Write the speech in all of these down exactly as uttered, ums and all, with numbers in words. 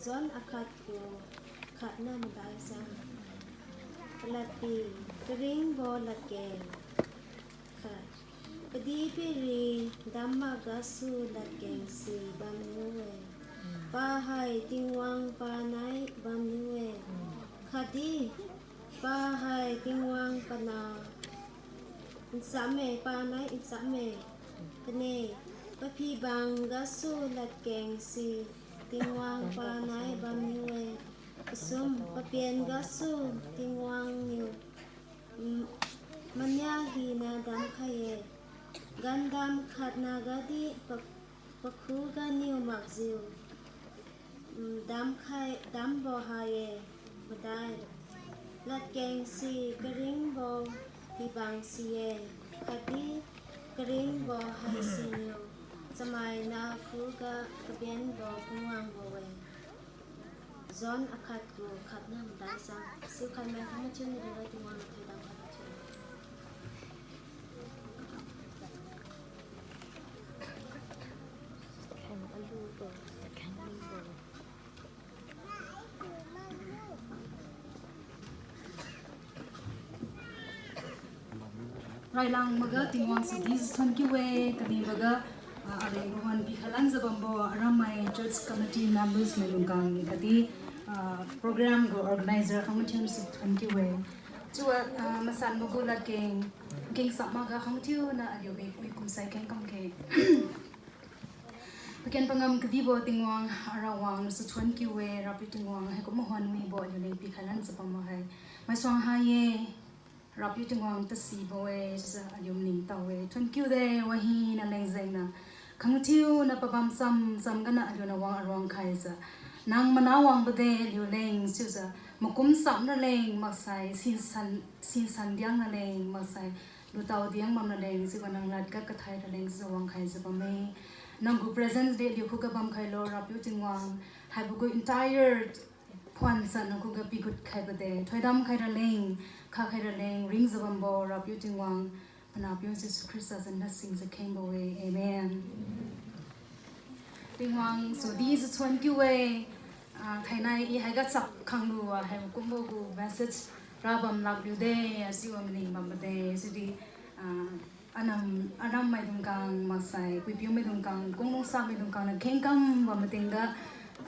John akhat gu khatna madai sang. Kaladpi, karingbo ladkeng. Khat. Kadihpiri dammak gasu ladkeng si bamniu-e. Pa hai Tingwang panai bamniu-e. Khatdi, pa hai Tingwang pana nchamme, panai nchamme. Kane, paphibang gasu ladkeng si Tingwang panai bamniu-e. Kasum, papen gasu Tingwang niu, mm, mania hina damkhai-e. Gandam khatna gadi pa-, pakhuga niu makjiu, mm, damkhai, dambo ha-e. Madai, ladkeng si karingbo hibang si-e, khatdi karingbo haisiniu chamaina khuga kabenbo phungwangbo-e. John akhat gu khatna madai sang. Siukhaimai khang mathiu niu dira Tingwang niu thoidam khat thiu. Railang maga Tingwang sudi thonkiu-e, kaniboga, ah, aleng ruan pikhailanjiu bambo, aramai church committee members maidungkang khatdi, ah, program gu organizer khang mathiu niu thonkiu-e. Chiua, ah, masan magu ladkeng, keng sap maga khang thiuna aliu mi, mikum sai keng kamkhe. Paken pangam kadibo Tingwang, arawang niu thonkiu-e, Rapiu Tingwang, haikum mahuan wibo aliu leng pikhailanjiu bam hai. Maisuang ha-e, Rapiu Tingwang tasibo-e, chiujiu aliu maningtao-e, thonkiu de, wahina leng jengniu. Khangthiuna pabam cham cham ganiu aliuniu wang aruang khaijiu. Nang mana wangbo de aliu leng, chiujiu. Makum cham raleng maksai, sinsan, sinsan diang raleng maksai. Lutao diang bam raleng, chiubo nang ladga kathai raleng, chiujiu wang khaijiu bamme. Nang gu presence de aliu khuga bam khailo, Rapiu Tingwang. Haibo gu entire phuan sa nang khuga pigut khaibo de. Thoidam khai raleng, kha khai raleng, ringjiu bambo, Rapiu Tingwang. Panahpiu Jesu Khrista zan lasingjiu khengbo-e. Amen. Tingwang sudi thonkiu-e, ah, thainai i haiga chap khanglu-a haikumbo gu message rabam lakliu de, asiwa maning bambo de, sidi, ah, anam, anam maidungkang maksai, puipiu maidungkang, kunglungsa maidungkang niu khengkam bam matingga,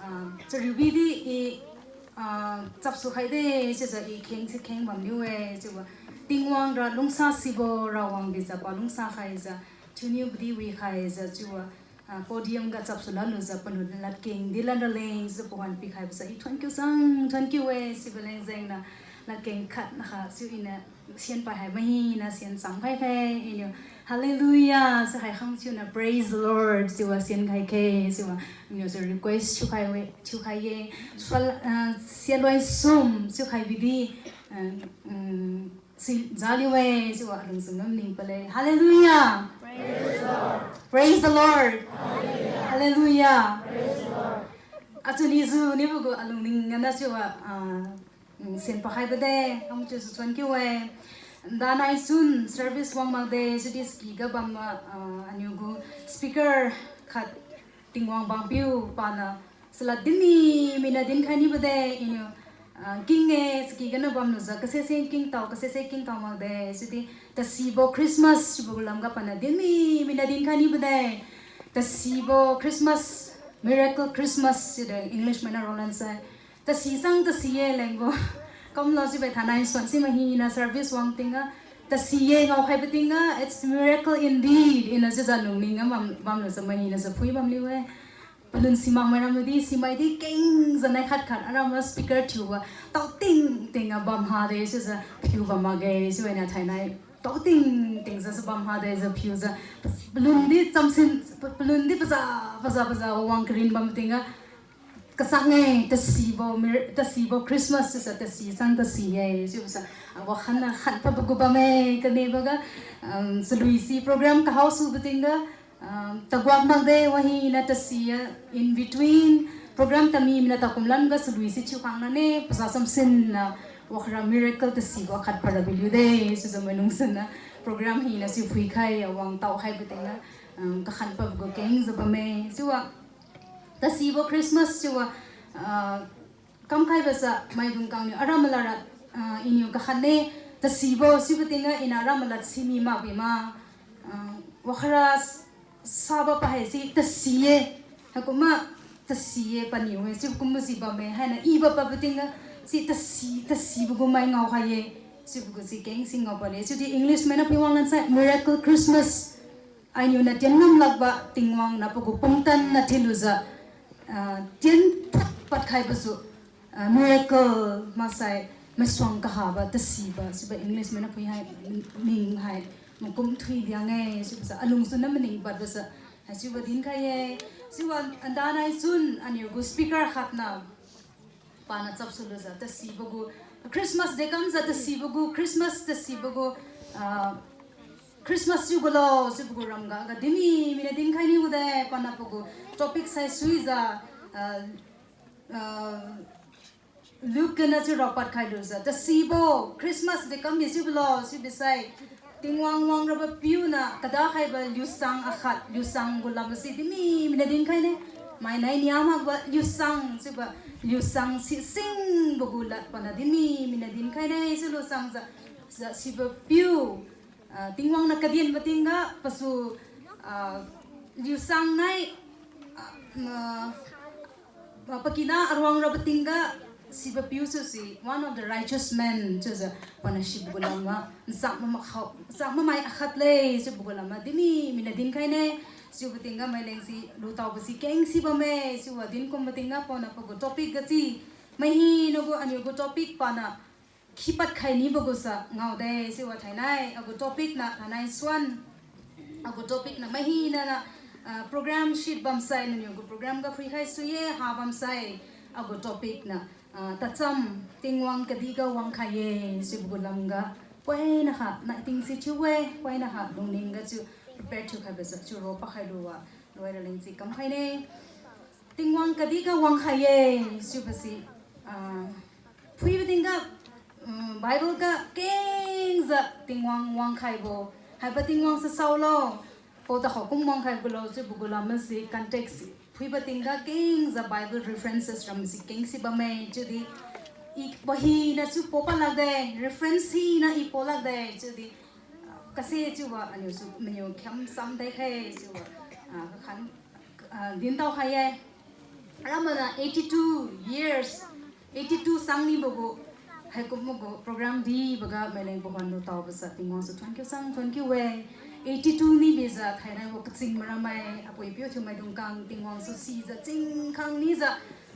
ah, chariubidi i, ah, chapsu khaide, chiujiu i kheng si kheng bamniu-e, chiuwa. Tingwang ra lungsasibo, rawang bijiu pa lungsa khaijiu, thiuniu bidi wi khaijiu, chiuwa, ah, podium ga chapsu lanlujiu, palun ladkeng di lan raleng, chiujiu pawan pikhaibo sa, i thonkiu sang, thonkiu-e, sibo leng jengniu, ladkeng khat nakha, chiu iniu, sienpai hai mahina sien cham khai khe, iniu, Hallelujah, si hai khang chiuniu, Praise the Lord, chiuwa sien khai khe, chiuwa, iniu si request thiukhai-e, thiukhai-e, sual, ah, sialoi sum, thiukhai bidi, ah, mm, si jaliu-e, chiuwa alungchun nam ning pale, Hallelujah! Praise the Lord! Hallelujah! Achun iju nibo gu alungning ganiu chiuwa, ah, mm, sien pakhaibo de, khang thiujiu thonkiu-e. Danai chun service wang makde, sidi sky ga bam ma, ah, aniu gu speaker khat Tingwang bangpiu paniu, chalad dinmi, mina dinkhai nibo de, iniu, ah, king-e, sky ganiu bamlujiu, kasese kingtao, kasese kingtao makde, sidi, tasibo Christmas, sibo gu lamga paniu dinmi, mina dinkhai nibo de, tasibo Christmas, miracle Christmas, sidi English maina rolan sai, tasi sang tasi-e lengbo. Kamlo sibo thainai suan si mahina service wang tingga, tasi-e ngaokhaibo tingga, it's miracle indeed, iniu chiujiu lungning ga bam, bamlujiu mahina jiu phui bamliu-e. Palun simakmai ramdi, simaidi kengjiu nai khat khat, aram ga speaker thiuga, tao ting tingga bam hade, chiujiu phiu bam makge, chiubo niu thainai. Tao ting tingjiu si bam hade, jiu phiujiu. Palundi chamsin, pa-, palundi paza, paza, paza, wang karin bam tingga. Kasang-e, tasibo mir-, tasibo Christmas chiusa tasi sang tasi-e, chiusa, ah, wakhan na khan pabo gu bamme, kanebo ga, um, chalui si program kahao subo tingga, um, taguak makde wahina tasi-e, in between, program tami mina takum lamga chalui si thiukhang nane, paza chamsin na, wakhara miracle tasibo khat para biliu de, chiujiu mailungsin na, program hina si phuikhai, wang taokhaibo tingga, um, kakhan pabo gu kengjiu bamme, chiuwa, tasibo Christmas chiuwa, Ah, kamkhaibo sa maidung kangniu aram malad ra, ah, iniu kakhatne, tasibo sibo tingga ina aram malad simi makbi ma, ah, wakhara sabo pa haise tasi-e, haikumma tasi-e paniu-e, sibo kumbo si bamme, haina ibo pabo tingga si tasi, tasibo gu mai ngao hai-e, sibo gu si keng si ngao pale. Chiudi English maina phui wang lan sai, Miracle Christmas. Ainiu na tien ngam lakbo Tingwang na pagu pumtan na thiulujiu, ah, tien thak padkhaibo su, ah, miracle maksai, masuang kahabo, tasibo, sibo English maina phui hai, ning hai, makum thui diang-e, sibo sa, alungsu na maning padbo sa, haichiubo dinkhai-e, siwa andanai chun, aniu gu speaker khatna, pana chapsulujiu, tasibo gu, Christmas de kamjiu tasibo gu, Christmas tasibo gu, ah, Christmas chiu gulo, chiubo gu lamga, ga dinmi, mina dinkhai niu de, pana pagu, topic sai suijiu, ah, ah, Luke na chiu raopad khailujiu, tasibo, Christmas de kambi chiubo lo, chiubi sai, Tingwang wangrabo piu na kadakhaibo liusang akhat, liusang gu lamsi dinmi, mina dinkhai ne, mainai nia makbo liusang, chiubo liusang si singbo gu lad pana dinmi, mina dinkhai ne, chiu liusang jiu, jiu sibo piu, ah, Tingwang na kadianbo tingga pasu, ah, liusang nai, ah, ah, pakina aruang rabo tingga sibo piu su si one of the righteous men chiujiu pana sibo gu lamma, nchak mama khao, nchak mamai akhat le chiubo gu lamma dinmi, mina dinkhai ne, chiubo tingga maileng si lutaobo si keng si bamme, chiuwa dinkumbo tingga pana pagu topic ga si, maihina gu aniu gu topic pana khipad khai nibo gu sa ngao de, chiuwa thainai, agu topic na thainai suan, agu topic na maihina na, ah, program sheet bamsai, naniu gu program ga phuikhai sui-e, ha bamsai, agu topic na, ah, tacham, Tingwang kadihga wangkhai-e, chiubo gu lamga, poina ha, nai ting si thiu-e, poina ha, lungning ga chiu, prepare thiukhaibo sa, chiu ro pakhai luwa, loi raleng si kamkhai ne. Tingwang kadihga wangkhai-e, chiubo si, ah, phuibo tingga, um, Bible ga kengjiu Tingwang wangkhaibo, haibo Tingwang sa saolo, pao takhao kum wangkhai gulo, chiubo gu lamma si context phuibo tingga kengjiu Bible references ram si keng si bamme, chiudi i pahina chiu pao palakde, reference hina i pao lakde, chiudi, ah, kase chiuwa aniu su maniu khiam sam daikhai chiuwa, ah, kakhan, ah, dintao khai-e. Aramana eighty-two years, eighty-two sang nibo gu, haikumbo gu program dibo ga maileng pahuan lutaobo sa Tingwang su thuon kiu sang thuon kiu-e. Eighty-two nibijiu thainai gu kaching marammai, apui piu thiumaidung kang Tingwang su sijiu chingkhang nijiu,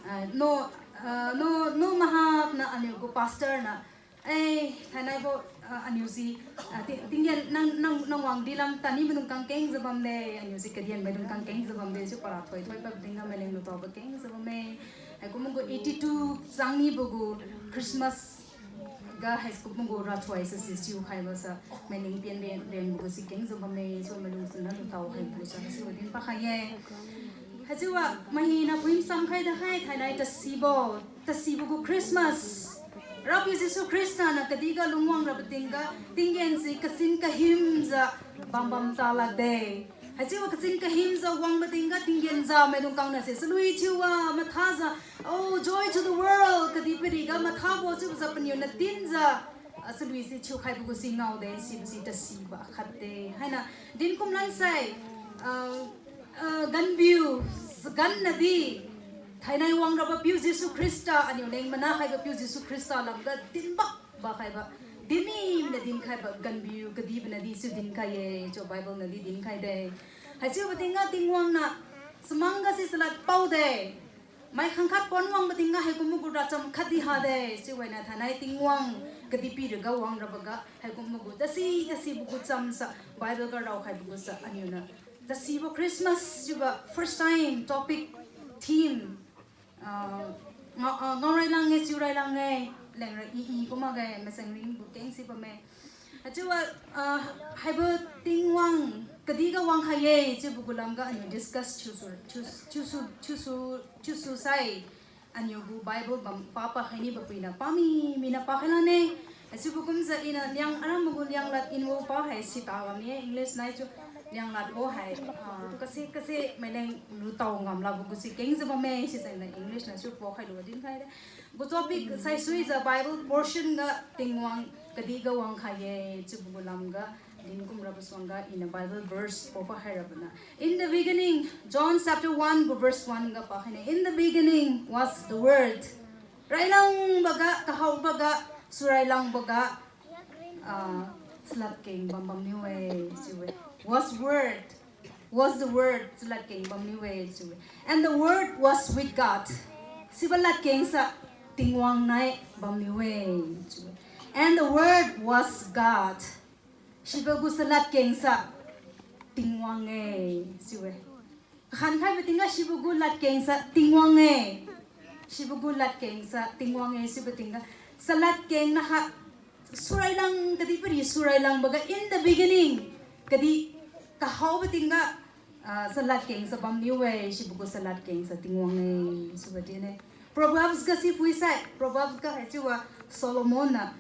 ah, no, ah, no, no mahak na aniu gu pastor na, eh, thainai bo, ah, aniu si, ah, ti-, tinggen nang, nang, nang wang dilam tani maidung kang kengjiu bamde, aniu si kadian maidung kang kengjiu bamde, chiu para thoi thoi pad tingga maileng lutaobo kengjiu bamme. Haikumbo gu eighty-two sang nibo gu Christmas ga haikumbo gu rathoi sa si chiu khaibo sa, maileng pian len, lenbo gu si kengjiu bamme, chiu mailung sina lutao haibo sa, chiu din pakhai-e. Haichiuwa maihina phuim sam khai dakhai thainai tasibo, tasibo gu Christmas. Rapiu Jesu Khrista na kadihga lungwang rabo tingga, tinggen si kasin kahimjiu bambam ta lakde. Haichiuwa kasin kahimjiu wangbo tingga tinggen ja maidung kangna se chalui thiuwa mathajiu, Oh, joy to the world, kadihpiriga mathabo chiujiu paniu na dinjiu, ah, chalui si thiukhaibo gu si ngaode, sibo si tasibo akhatde. Haina, dinkum lansai, ah, ah, ganbiu, ganna di, thainai wangrabo piu Jesu Khrista, aniu leng mana khaibo piu Jesu Khrista lamga dinbak ba khaibo, dinmi na dinkhaibo ganbiu kadihbo na di chiu dinkhai-e, chiu Bible na di dinkhai de. Haichiubo tingga Tingwang na, chamang ga si chalad paode. Mai khangkhat pon wangbo tingga haikumbo gu racham khatdi hade, chiuwaina thainai Tingwang kadihpiriga wangraboga haikumbo gu tasi, tasibo gu chamsa Bible ga raokhaibo gu sa aniu na. Tasibo Christmas chiubo first time topic, theme, ah, nga-, ah, ngaorai lang-e, chiurai lang-e, lengra i, i kumage, masangring gu keng si bamme. Haichiuwa, ah, haibo Tingwang kadihga wangkhai ye chiubo gu lamga aniu discuss thiusu, thiu, thiusu, thiusu, thiusu sai. Aniu gu Bible bam pa pakhai nibo puina pami, mina pakhai lane. Haichiubo kumjiu iniu liang aram gu liang lad inwo pa hai sita bam ye English nai chiu. Lianglad bo hai, ah, kasi, kasi, maileng lutao ngamlakbo gu si kengjiu bamme, sisai na English na su po khailu din khai de. Gu topic saisuijiu Bible portion ga Tingwang kadihga wangkhai-e, chiubo gu lamga, din kumrabo suangga, iniu Bible verse popa khairabo na. In the beginning, John chapter one gu verse one ga pakhaine, In the beginning was the Word. Railangboga, kahaoboga, surailangboga, ah, saladkeng bambam niu-e, chiu-e. Was Word, was the Word, saladkeng bamniu-e, chiu-e. And the Word was with God. Sibo ladkeng sa Tingwang nai bamniu-e, chiu-e. And the Word was God. Sibo gu saladkeng sa Tingwang-e, chiu-e. Kakhan khaibo tingga sibo gu ladkeng sa Tingwang-e. Sibo gu ladkeng sa Tingwang-e, sibo tingga. Saladkeng na ha surailang kadihpiri surailangboga in the beginning. Kadih kahaobo tingga, ah, saladkeng sa bamniu-e, sibo gu saladkeng sa Tingwang-e, sibo dine. Proverbs ga si phuisai, Proverbs ga haichiuwa Solomon na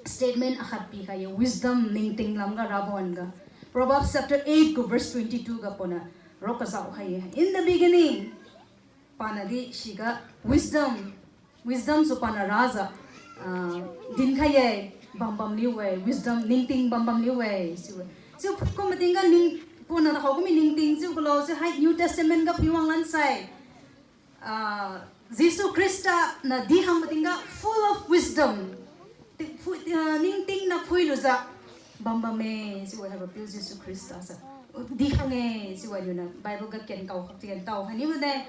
statement akhat pikhai-e, wisdom ningting lamga rabo wan-ga. Proverbs chapter eight gu verse twenty-two ga pona rokazao khai-e. In the beginning, pana di siga wisdom, wisdom su pana rajiu, ah, dinkhai-e, bambam liu-e, wisdom ningting bambam liu-e, siu-e. Siu kum matingga ning, pona da hao kumi ningting chiu kulo si hai New Testament ga phuiwang lansai. Ah, Jesu Khrista na di hang matingga full of wisdom. Ti-, phui, ah, ningting na phuilujiu bambamme, siu-e haibo piu Jesu Khrista sa. Di hang-e, siu-e aliu niu Bible ga ken kao khak ken tao haini mane.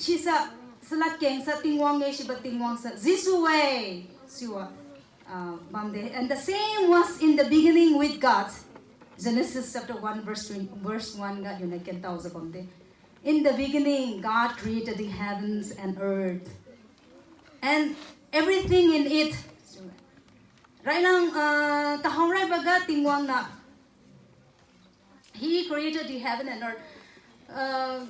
Sisa, saladkeng sa Tingwang-e, sibo Tingwang sa Jesu-e, siu-e, ah, bamde. And the same was in the beginning with God. Genesis chapter one verse twenty, verse one ga aliu niu ken taojiu bamde. In the beginning, God created the heavens and earth, and everything in it. Railang, ah, tahao raiboga Tingwang na, He created the heaven and earth. Ah,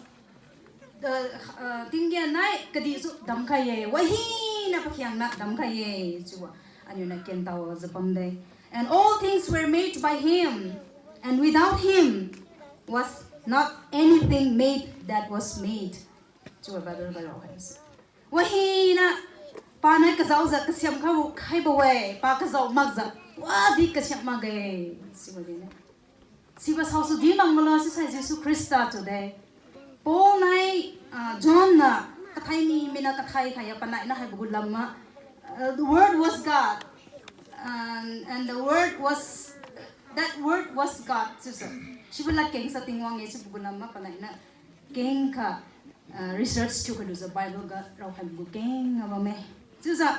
the, ah, tinggen nai kadihsu damkhai-e, wahina pakhiangna damkhai-e, chiu-e aliu niu ken taojiu bamde. And all things were made by Him, and without Him was not anything made that was made. Chiu-e Bible ga rao hai. Wahina, pa nai kazaojiu kasiam khaibo, khaibo-e, pa kazao makjiu wadi kasiam makge, sibo dine. Sibo saosu di mak malo sisai Jesu Khrista chiude. Paul nai, ah, John na kathai ni mina kathai khaiya panai na haibo gu lam ma, ah, the Word was God, and, and the Word was, that Word was God chiujiu. Sibo ladkeng sa Tingwang-e chiubo gu lam ma panai na kengkha, ah, research thiu khalujiu Bible ga raokhai gu keng bamme. Chiujiu,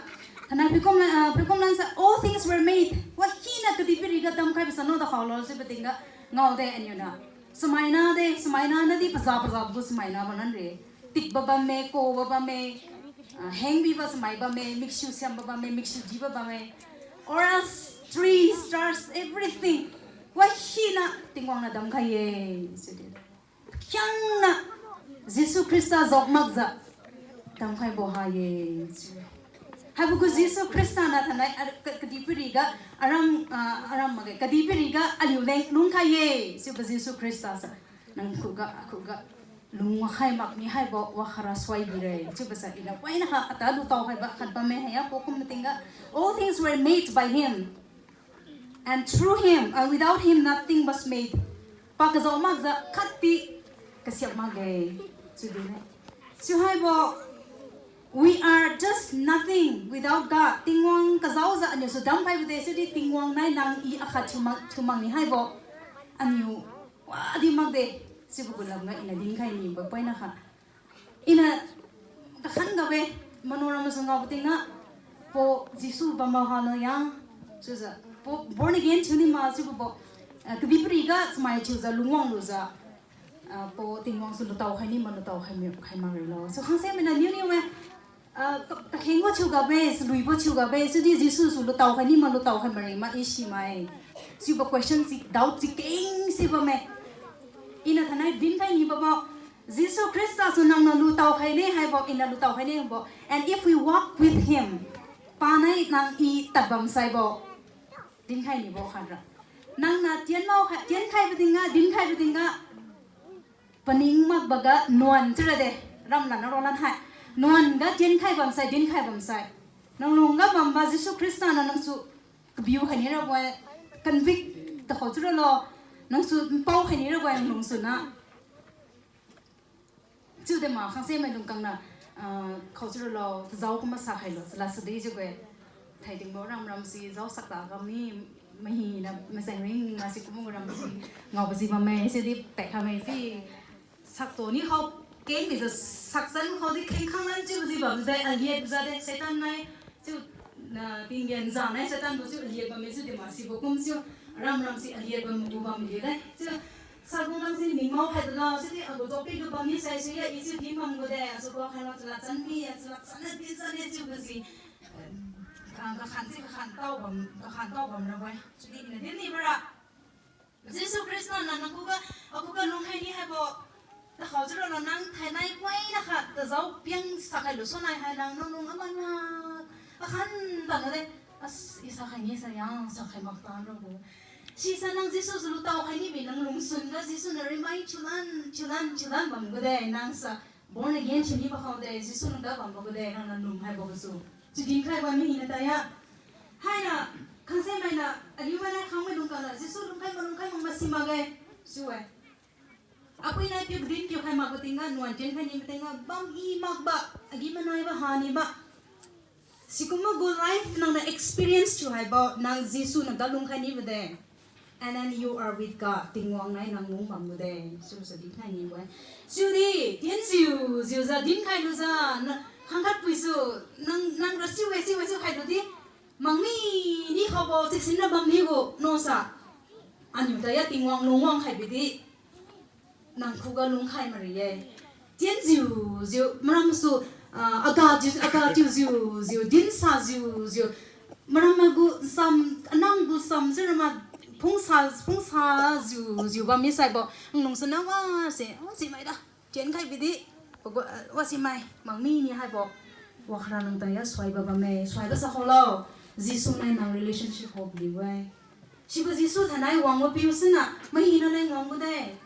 thainai phuikum lan, ah, phuikum lan sa, all things were made. Wahina kadihpiriga damkhaibo sa no da khaolo chiubo tingga ngaode aliu niu. Samaina de, samaina nadi paza paza gu samaina bo lan re. Tikbo bamme, kobo bamme, ah, hengbibo samai bamme, miksiu siambo bamme, miksiu dibo bamme. Or else, trees, stars, everything. Wahina Tingwang niu damkhai-e, chiudi. Khiangna Jesu Khrista zao makjiu damkhaibo ha-e, chiu-e. Haibo gu Jesu Khrista na thainai, ah, ka-, kadihpiriga aram, ah, aram makge, kadihpiriga aliu leng lungkhai-e, chiubo Jesu Khrista sa. Nang khuga, akhuga, lungkhai makmi haibo, wakhara suai bire, chiubo sa iniu. Waina ha, ata lutao khaibo khat bamme haiya, pakum matingga, all things were made by Him. And through Him, uh, without Him, nothing was made. Pa kazao makjiu khatdi kasiam makge, chiudi ne. Chiu haibo, we are just nothing without God. Tingwang kazaojiu aliusu damkhaibo de, chiudi Tingwang nai nang i akhat thiu mak, thiu makmi haibo. Aliu wadi makde, chiubo gu lamga iniu dinkhai nibo poina ha. Iniu kakhan gabe, mano ramasu ngaobo tingga, po Jesu bambo halo ya, chiujiu, po born again thiuni ma chiubo bo, ah, kadihpiriga chamai thiujiu lungwang lujiu, ah, po Tingwang su lutao khaini ma lutao khaimi, khai mak ralo. Su khangse mainiu niu niu-e, ah, ka-, kakhengbo thiu gabe, saluibo thiu gabe, chiudi Jesu su lutao khaini ma lutao khai mari ma i si mai. Chiubo question si, doubt si keng si bamme. Iniu thainai dinkhai nibo bo, Jesu Khrista su nangniu lutao khaine haibo, iniu lutao khaine bo. And if we walk with Him, panai nang i tadbam saibo. Dinkhai nibo khanra. Nangniu tienmao khai, tienkhaibo tingga, dinkhaibo tingga, paning makboga nuan chiura de, ramlan na rolan hai. Nuan ga tienkhai bamsai, dinkhai bamsai. Nang lungga bambo Jesu Khrista niu nang su kabiu khai ni rabo-e, convict takhao chiuralo, nang su npao khai ni rabo-e nang lung suna. Chiudi ma khangse maidung kangniu, ah, khao chiuralo, tazao kum masa khailo, chalad sadi chiubo-e. Thaidingbo ramram si zao sakta kam ni, mahiniu masainring masi kumbo ram si, ngaobo si bamme, sidi pekha mai si. Sakto ni khao, keng mijiu saksan khao di kheng khanglan chiubo si bamde, aliat jiu de, Satan nai, chiu, na, tinggen ja nai Satan bo chiu aliat bamme chiudi masibo kum chiu, ramram si aliat bam gu bam de. Chiu, sagu nang si ningmao khai dalo, sidi agu topic tu bam ni sai sui ya, i chiu din bam gu de, asu bo khailo chalad chan mi, chalad chan na din sa de chiubo si, eh, ka, kakhan si kakhan tao bam, kakhan tao bam rabo-e. Chiudi ina din ni bara. Jesu Khrista niu nang khuga, akhuga lungkhai ni haibo, takhao chiuralo nang thainai poina kha, tazao piang sakhai luso nai hai nang nang lung aman na, akhan bam na de, as, i sakhai ni sa yang, sakhai mak tan rabo. Sisa nang Jesu su lutao khai ni bi nang lungsun ga Jesu niu remind thiulan, thiulan, thiulan bam gu de, nang sa, born again thiu ni ba khao de, Jesu lungga bambo gu de, nang niu lung haibo gasu. Chiu dinkhai bam mi hina taya. Haina, khangse mainiu, aliu mainiu khang maidung kangniu, Jesu lungkhai ma lungkhai mak masi makge, chiu-e. Apui nai piu din piu khai makbo tingga, nuan tienkhai ni tingga, bam i makba, agi-manaibo ha ni ba. Sikumbo gu life nangniu experience thiu haibo, nang Jesu niu ga lungkhai nibo de. And then you are with God. Tingwang nai nang lung bam gu de. Chiubo si dinkhai nibo-e. Chiudi, tienjiu, jiujiu dinkhai lujiu, na, khangkhat puisu, nang, nang ra siu-e, siu-e, siu khai ludi. Mangmi ni khaobo, chiksin ra bam ni gu, nosa. Aniu taya Tingwang lung wang khai bidi. Nang khuga lungkhai mari-e. Tienjiu, jiu, maram su, ah, aga jiu, aga tiu jiu, jiu, dinsa jiu, jiu. Maram mai gu sam, anang gu sam, jiu rama phungsa, phungsa jiu, jiu bam mi saibo. Nang lung suna wa se, wa si mai da. Tienkhai bidi, pagu, ah, wa si mai, mangmi ni haibo. Wakhara nang taya suaibo bamme, suaibo sa khaolo. Jesu nai nang relationship hao bidi-e. Sibo Jesu thainai wangbo piu sina, mahina leng wang gu de.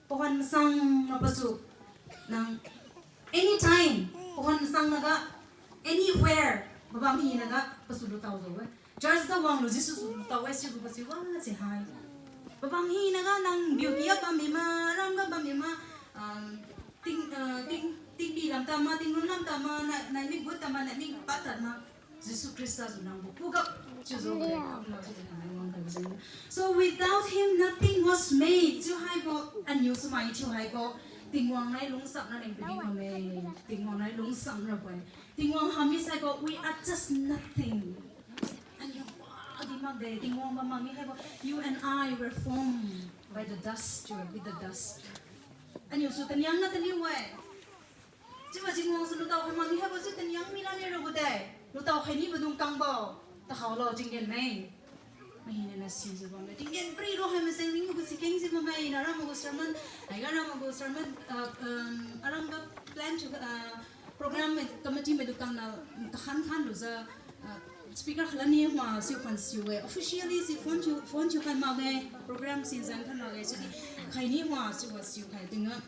Pawan masang na pasu, nang anytime, pawan masang naga, anywhere, pabam hinaga, pasu lutao jiu-e. Church ga wanglu Jesu su lutao-e, sibo pasu wa si hai. Pabam hinaga nang beauty ga bam mi ma, ram ga bam mi ma, um, ting, uh, ting, tingbi lam tama, tingrun lam tama, na, nai mi gut tama, nai mi pat tama. Jesu Khrista jiu nangbo khuga chiujiu, chiujiu. So without him, nothing was made. Chiu haibo, aniu sumai chiu haibo, Tingwang nai lungsapna leng padi bamme, Tingwang nai lungsap rabo-e. Tingwang hami saibo, we are just nothing. Aniu wa di makde, Tingwang bam mami haibo, you and I were formed by the dust, with the dust. Aniu su taniang na taliu-e. Chiubo Tingwang su lutao khai mami haibo chiu taniang mi lani rabo de. Lutao khai nibo dung kangbo. Tahaolo tinggen me. Mahina na sijiu bamme. Tinggen pri ro hai masen ning gu sikeng jiu bamme. Ina aram gu sermon, haiga aram gu sermon, ah, um, aram ga plan thiu, ah, program mai, committee maitu kangna, kakhan khan lujiu, ah, speaker khalani wa siu khan siu-e. Officially si phone thiu, phone thiu khai makge. Program si zan khai makge. Chiudi khaini wa siu wa siu khai tingga.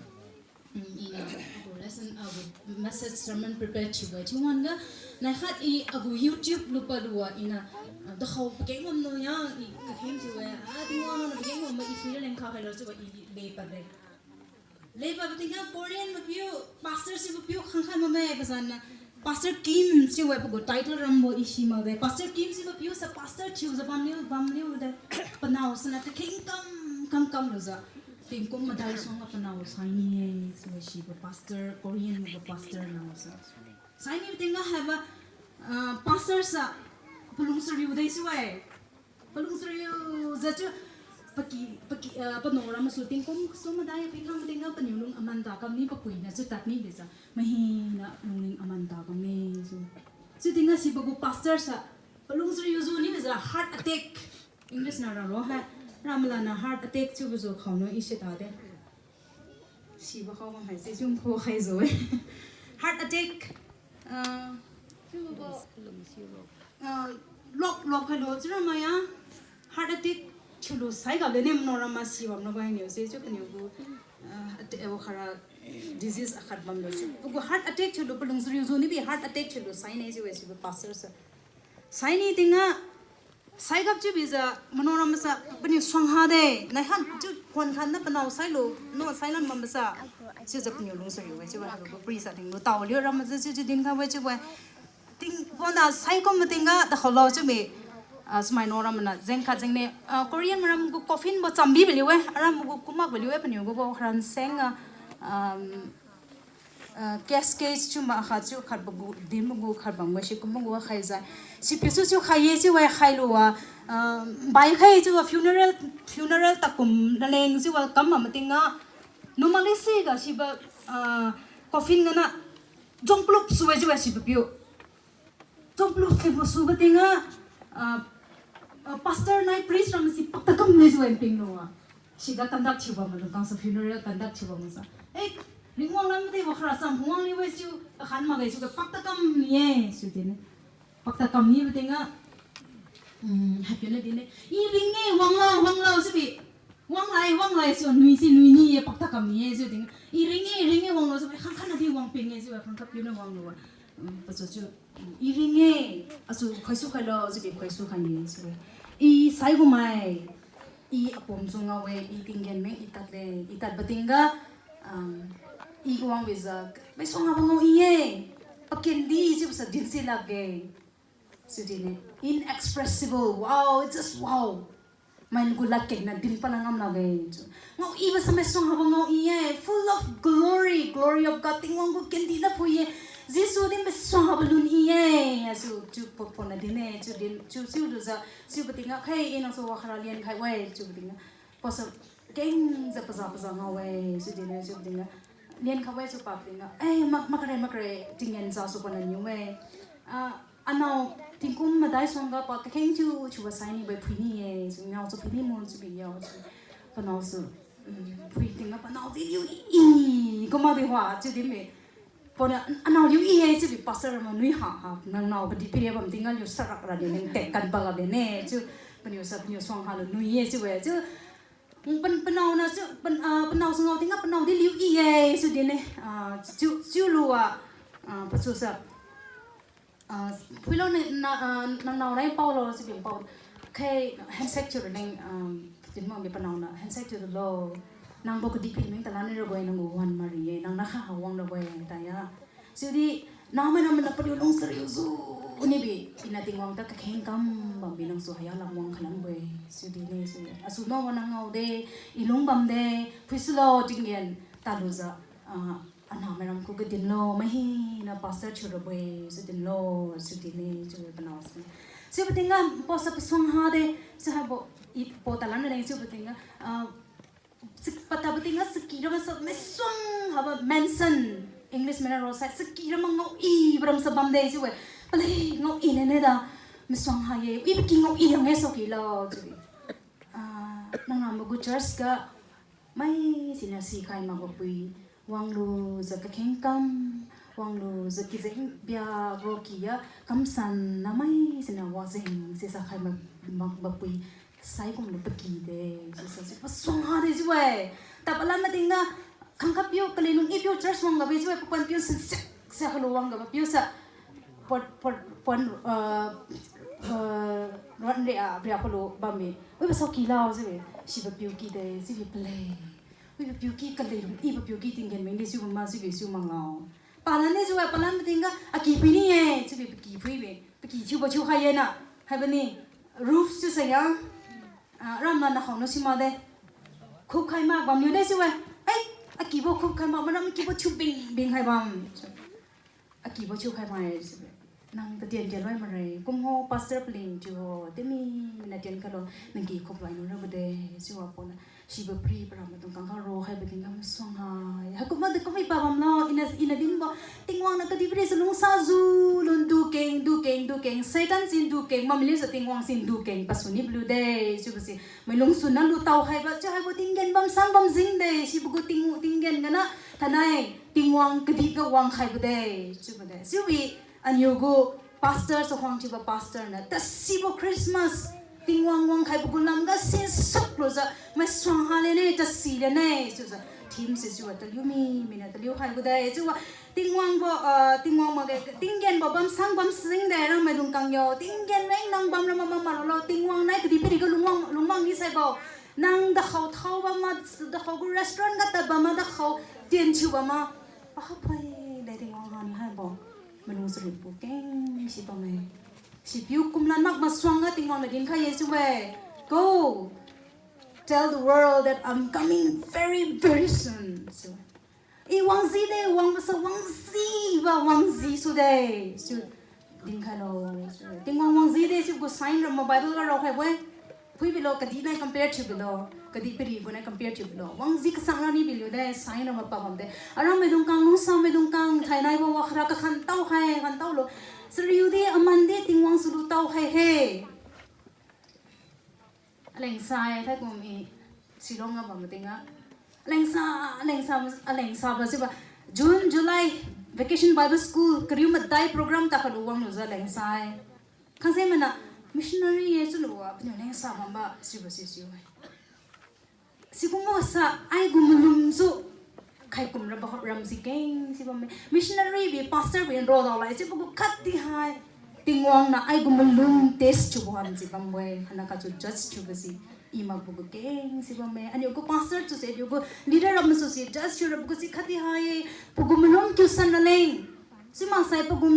Hmm, ina agu lesson, agu message sermon prepare thiubo-e. Chiu wan ga, nai khat i agu YouTube lupad lua ina, ah, dakhao pakeng bamlo ya, i kakheng thiu-e, ah, Tingwang na pakeng bambo i phuira leng kha khailo chiubo i lepad de. Lepad tingga Korean mapiu, pastor si mapiu khangkhat mame, pazan na, Pastor Kim chiu-e pagu title rambo i si makde. Pastor Kim si mapiu sa pastor thiujiu bamliu, bamliu de. Panao sina kakheng kam, kam, kam lujiu. Tingkum madai suangga panao sai ni-e, chiu-e sibo pastor, Korean magu pastor nao sa. Sai ni tingga haibo, ah, pastor sa, palung sariu de chiu-e. Palung sariu jiu chiu, paki, paki, ah, panao ra masu tingkum kasu madai phui khang tingga paniu lung aman ta kam ni papuina chiu tad ni bijiu. Mahina lungning aman ta kam ni chiu. Chiu tingga sibo gu pastor sa, palung sariu jiu ni bijiu heart attack. English na raro hai. Ramla na heart attack chiubo jiu khaono i si tade. Sibo khao bam hai si chiu kho khai jiu-e. Heart attack. Ah, ah, lok, lok khailo chiura maya. Heart attack thiulu sai ga lene mano ram masi bam lo ga niu se chiu paniu gu, ah, ate-, eh, wakhara disease akhat bam lo chiu. Pagu heart attack thiulu palung sariu zu ni bi heart attack thiulu sai ne chiu-e chiu pastor sa. Sai ni tingga, sai gap chiu bijiu, mano ram masa, paniu suang ha de, nai han chiu khuan khan na panao sai lo, no sai lam bam masa. Chiujiu paniu lung sariu-e chiu-e, haibo pri sa tinglu tao liu ram masa chiu chiu din kha-e chiu-e. Ting, pona sai kum matingga, da khao lo chiu mi, ah, smai no ram mana, jeng khat jeng ne, ah, Korean maram gu coffin bo chambi baliu-e, aram gu kumak baliu-e, paniu gu bo kharan seng, ah, um, ah, cascade chiu ma khat chiu khat bagu, din bagu khat bam-e si kum bagu khai jai. Si piu su chiu khai ye chiu-e khai lu-a, ah, bai khai chiu-a funeral, funeral takum naleng chiu-a kam ma matingga, numali si ga sibo, ah, coffin ga na, jong plup su-e chiu-e sibo piu. Jong plup sibo subo tingga, ah, ah, pastor nai priest ram si pakta kam ne chiu-e ping lu-a. Siga conduct thiu bam malung kang sa funeral conduct thiu bam sa. Eh, Ringwang lam de wakhara sam wang ni-e chiu, akhan makge chiu ga pakta kam ni-e chiu din-e. Pakta kam nibo tingga, um, haipiu na din-e. I ring-e, wang lo, wang lo chiu bi. Wang lai, wang lai, chiu nui si nui ni-e, pakta kam ni-e chiu tingga. I ring-e, ring-e, wang lo chiu bi, khangkhat na di wang ping-e chiu, khangkhat piu na wang lu-a. Um, pasu chiu, um, i ring-e, asu khaisu khai lo chiu bi khaisu khai ni chiu-e. I sai gu mai, i apum su ngao-e, i tinggen meng i tad le, i tadbo tingga, um, i wang bijiu, maisuang habo ngao i-e, pakendi chiubo sa din si lakge. Chiu din-e, inexpressible, wow, it's just wow. Mai gu ladkeng na din pala ngam lakge chiu. Ngao ibo sa maisuang habo ngao i-e, full of glory, glory of God, Tingwang gu kendi na phui-e. Jesu din maisuang habo lun i-e, asu chiu po- pona din-e, chiu din, chiu, chiu lujiu, chiubo tingga, khei, i nang su wakhara lien khai-e, chiubo tingga. Pasu kengjiu paza paza ngao-e, chiu din-e, chiubo tingga. Lien khai-e chiu pa tingga. Eh, mak, makre, makre, tinggen ja su pana niu-e. Ah, anao tingkum madai suangga pa kakheng chiu, chiubo sai ni bai phui ni-e, chiu ngao su phui ni mo chiu bi ngao chiu. Panao su, um, phui tingga panao di liu i, i, kumadi hua chiu din-e. Pona, anao liu i-e chiu bi pastor ma nui ha ha, nang nao kadihpiri bam tingga liu sarak ra di neng tek kan pa ga de ne chiu, paniu sa paniu suang ha lu nui-e chiu-e chiu. Pan- panao na chiu, pan- ah, panao su ngao tingga panao di liu i-e chiu din-e, ah, chiu, chiu lu-a, ah, pasu sa, ah, phuilo ni na, ah, nang nao rai pao lo chiu bi pao. Khei handshake thiu ra neng, ah, din mak bi panao na handshake thiu lo. Nangbo kadihpiri meng talan ni rabo-e nang gu wan mari-e, nang na kha ha wang rabo-e, taya. Chiudi, namai namai na paliu lung sariu zu ni bi, ina Tingwang ta kakheng kam bam bi nang su haya lam wang khalambo-e, chiudi ne, chiudi. Asu no wa nang ngao de, i lung bam de, phuisulo tinggen, talujiu, ah, anamai ram khu kadin lo, mai hina pastor thiu rabo-e, chiu din lo, chiudi ne, chiu panao si. Chiubo tingga, pasa pasuang ha de, si habo, i po talan na leng chiubo tingga, ah, Sik- patabo tingga saki ra masa maisuang habo mention. English maina ro sai saki ra ma ngao i bram sa bam de chiu-e. Palai ngao i ne ne da maisuang ha ye. I paki ngao i yang e saki lo chiu-e. Ah, nang nang magu church ga mai sina sikhai makbo pui. Wanglujiu kakheng kam, wanglujiu kijeng bia ro ki ya, kamsan na mai sina wajeng sisa khai mak, mak bapui, sai kumlu paki de, sisa si pasuang ha de chiu-e. Tapa lam matingga, khangkhat piu, kalilung i piu church wang gabe chiu-e, papan piu sinsek, sia kalu wang gabe piu sa, pon, pon, pon, uh, uh, ran ria, ria kalu bamme. Ui, pasao ki lau chiu-e, sibo piu ki de, chiu-e palai. Ui, papiu ki kalei lung, i papiu ki tinggen meng di chiubo ma chiubi chiu mang lau. Palan ne chiu-e, palan matingga, aki phui ni-e, chiubi paki phuibi, paki thiubo thiukhai ye na, haibo ni, roof chiu sa ya, ah, ram ma na khao no si ma de. Khupkhai mak bamniu de chiu-e, ai, akibo khupkhai mak, maram kibo thiu bing bing hai bam. Akibo thiukhai mai chiu-e. Nang tatien tienloi mare, kumho pastor paling thiu ho, timi mina tien khalo, nang ki khuplai nu rabo de, chiu-a pona, sibo pri para maidung kangkha ro, haibo tingga masuang hai. Haikum ma de kum i pa bam lo, ina, ina dinbo, Tingwang niu kadihpiri chalungsa zu, lun dukeng, dukeng, dukeng, Satan sin dukeng, mamiliu sa Tingwang sin dukeng, pasu ni blu de, chiubo si, mailung sun na lu tao haibo, chiu haibo tinggen bam sang bam jing de, sibo gu ting, tinggen gana, thainai, Tingwang kadih ga wang khaibo de, chiubo de. Chiubi, aniu gu pastor, chakhuang thiubo pastor niu, tasibo Christmas, Tingwang wangkhaibo gu lamga sinsuk lujiu, maisuang ha lene, tasi lene, chiujiu, theme se chiuwa taliu mi, mina taliu khai gu de, chiuwa, Tingwang bo, ah, Tingwang makge, tinggen bo bamsang bamsing de, rangmaidung kang yo, tinggen reng nang bamra mama maralo, Tingwang nai kadihpiriga lungwang, lungwang ni saibo, nang dakhao thao bam ma, dakhao gu restaurant ga tad bam ma, dakhao tien thiu bam ma, paha phai de Tingwang hani haibo, malung chariubo keng si bamme. Sipiu kumlan mak masuangga Tingwang niu dinkhai ye chiu-e. Go, tell the world that I'm coming very, very soon. Chiu-e. I wangji de, wangbo sa wangjiba, wangji su de. Chiu dinkhailo. Tingwang wangji de chiubo gu sign ra ma Bible ga raokhaibo-e. Phuibilo, kadih nai compare thiubilo. Kadihpiri gu nai compare thiubilo. Wangji kasang ra ni biliu de, sign ra ma pabam de. Aram maidung kang, lungsa maidung kang, thainaibo wakhara kakhan tao khai, khan taolo. Chariu di, aman di, Tingwang sulu tao khai he. Aleng sai, thaikum i, Shillong ga bam mating ga. Aleng sa, aleng sa, aleng sabo chiuba. June, July, Vacation Bible School, kariu madai program ta khalu wanglujiu aleng sai. Khangse mana, missionary ye chiulu wa, paniu leng sa bamba, sibo si siu-e. Sikumbo sa, aigu malum su, khaikum rabo ram si keng si bamme. Missionary bi, pastor bi, nro dao lai, sibo gu khatdi hai. Tingwang niu aigu malum test thiubo ham si bambo-e, hana khatsu judge thiubo si. I makbo gu keng si bamme. Aniu gu pastor chiuse, aniu gu leader ram su si, judge thiu rabo gu si khatdi hai. Pagu malum kiu san raleng. Simaksai pagu,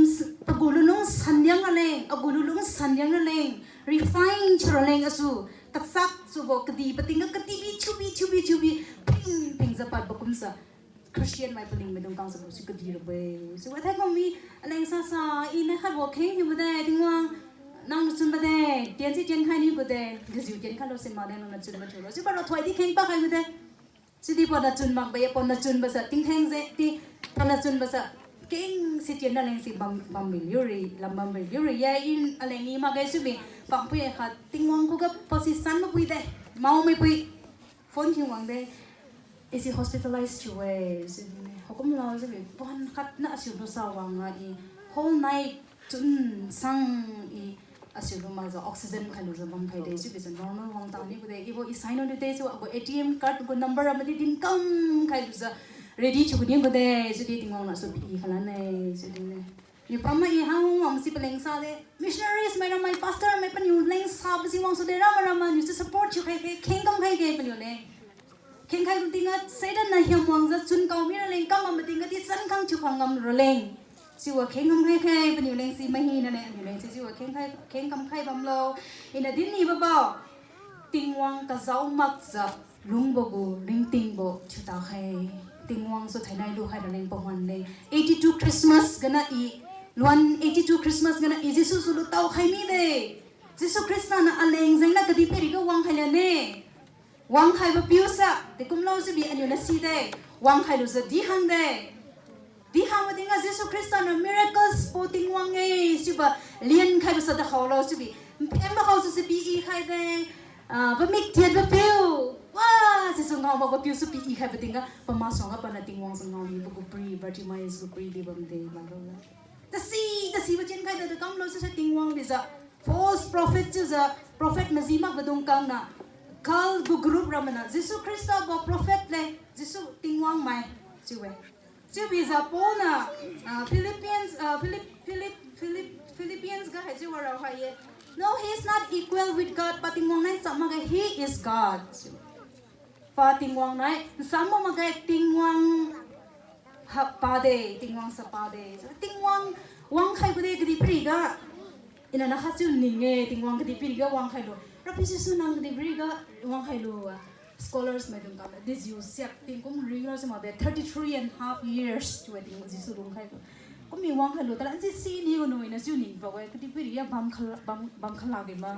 pagu lunlung sandiang raleng, agu lunlung sandiang raleng, refine thiu raleng asu, kachak subo kadih pating ga katibi thiubi, thiubi, thiubi, ping, ping japadbo kumsa. Christian mai paling maidung kang sabo si kadih rabo-e. Sibo thaikum mi, aleng sa sa, i nai khatbo kheng hiubo de, Tingwang, nang nachunbo de, tien si tien khai ni gu de, gajiu tien khailo si makde, nang nachunbo thiulo. Sibo rathoi di kheng pakhai gu de. Chiudi pana chun makbo ye, pana chunbo sa tingtheng je, ti pana chunbo sa keng si tien raleng si bam, bambi liuri, lam bambi liuri ye, i aleng i makge chiubi, pangpui ye khat Tingwang khuga position mapui de, mao maipui, phone thiu wang de, isi hospitalize thiu-e, chiudi, haikum lo chiubi, pon khat na asiu lusa wang-a i, whole night chun sang i, asiu lu makjiu oxygen khailujiu bamkhai de, chiubi sa normal wang tani gu de, ibo i sign on de chiu, agu A T M card gu number amadi dinkam khailujiu ready thiu gu ni gu de, chiudi Tingwang niu su pi khalan-e, chiudi ne. Niu pama i hang wang si paleng sa de, missionaries mai ramai, pastor mai paniu leng sabo si wang su de, rama rama niu si support thiu khai khe, kheng kam khai khe paniu leng. Khengkhai tingga Satan niu hiam wangjiu chun kao mi raleng kam bam tingga di changkhang thiukhang ngam raleng. Siwa kheng kam khai khai paniu leng si mahina leng aniu leng si siwa kheng khai, kheng kam khai bamlo. Iniu din nibo bao. Tingwang kazao makjiu lungbo gu ringtingbo thiuta khai. Tingwang su thainai lukhai raleng pawan leng. Eighty-two Christmas gana i, luan eighty-two Christmas gana i Jesu su lutao khai mide. Jesu Khrista niu aleng jengniu kadihpiriga wangkhai lane. Wangkhaibo piu sa, dekumlo chiubi aniu niu side, wangkhai lujiu dihang de. Dihangbo tingga Jesu Khrista niu miracles po Tingwang-e, chiubo liankhaibo sa dakhao lo chiubi. Nphem dakhao su si pi-i khai de, ah, pamik tiatbo piu. Wa, Jesu ngao makbo piu su pi-i khaibo tingga, pamasuangga paniu Tingwang su ngao mibo gu pri, Bartimaeus gu pri di bamde, bamlo. Tasi, tasibo tien khai de, dekamlo chiusa Tingwang bijiu. False prophet chiujiu, prophet maji makbo dung kangna, cult gu group ramana, Jesu Khrista bo prophet le, Jesu Tingwang mai, chiu-e. Chiubijiu Paul niu, ah, Philippians, ah, Philip-, Philip-, Philip-, Philippians ga haichiu warao hai ye. No, he is not equal with God, pa Tingwang nai ncham makge, he is God. Pa Tingwang nai ncham makge, Tingwang ha pade, Tingwang sa pade. Tingwang wangkhaibo de kadihpiriga. Iniu nakhat chiu ning-e, Tingwang kadihpiriga wangkhailu. Rapiu Jesu nang kadihpiriga wangkhailu. Scholars maidung kala, dejiu siak tingkum ringlo chiu makde, thirty-three and half years chiu-e Tingwang Jesu lungkhaibo. Kumi wangkhailu, talan si sini gunu iniu chiu ning pao-e, kadihpiriga bam khala, bam, bam khala ge ma.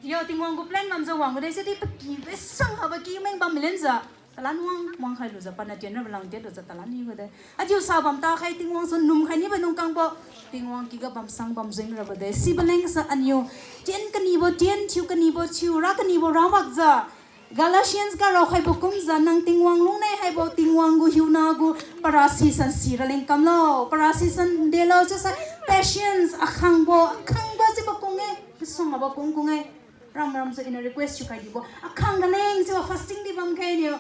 Yo, Tingwang gu plan bamjiu wangbo de, chiudi paky, pasang habo ky meng bam milenjiu. Talan wang, wangkhai lujiu, paniu tien rabo lang tien lujiu, talan nibo de. Ajiu sa bam takhai Tingwang su numkhai nibo nung kangbo. Tingwang kyga bamsang bamjeng rabo de. Sibo leng sa aniu. Tien kanibo, tien thiu kanibo, thiu ra kanibo, ra makjiu. Galatians ga raokhaibo kumjiu, nang Tingwang lungne haibo, Tingwang gu hiuna gu, parasi sansi raleng kamlo, parasi san delo chiusai, patience, akhangbo, akhangbo chiubo kung-e, pasang abo kung kung-e. Ram ram su ina request thiukhai dibo. Akhang raleng sibo fasting di bam khainiu.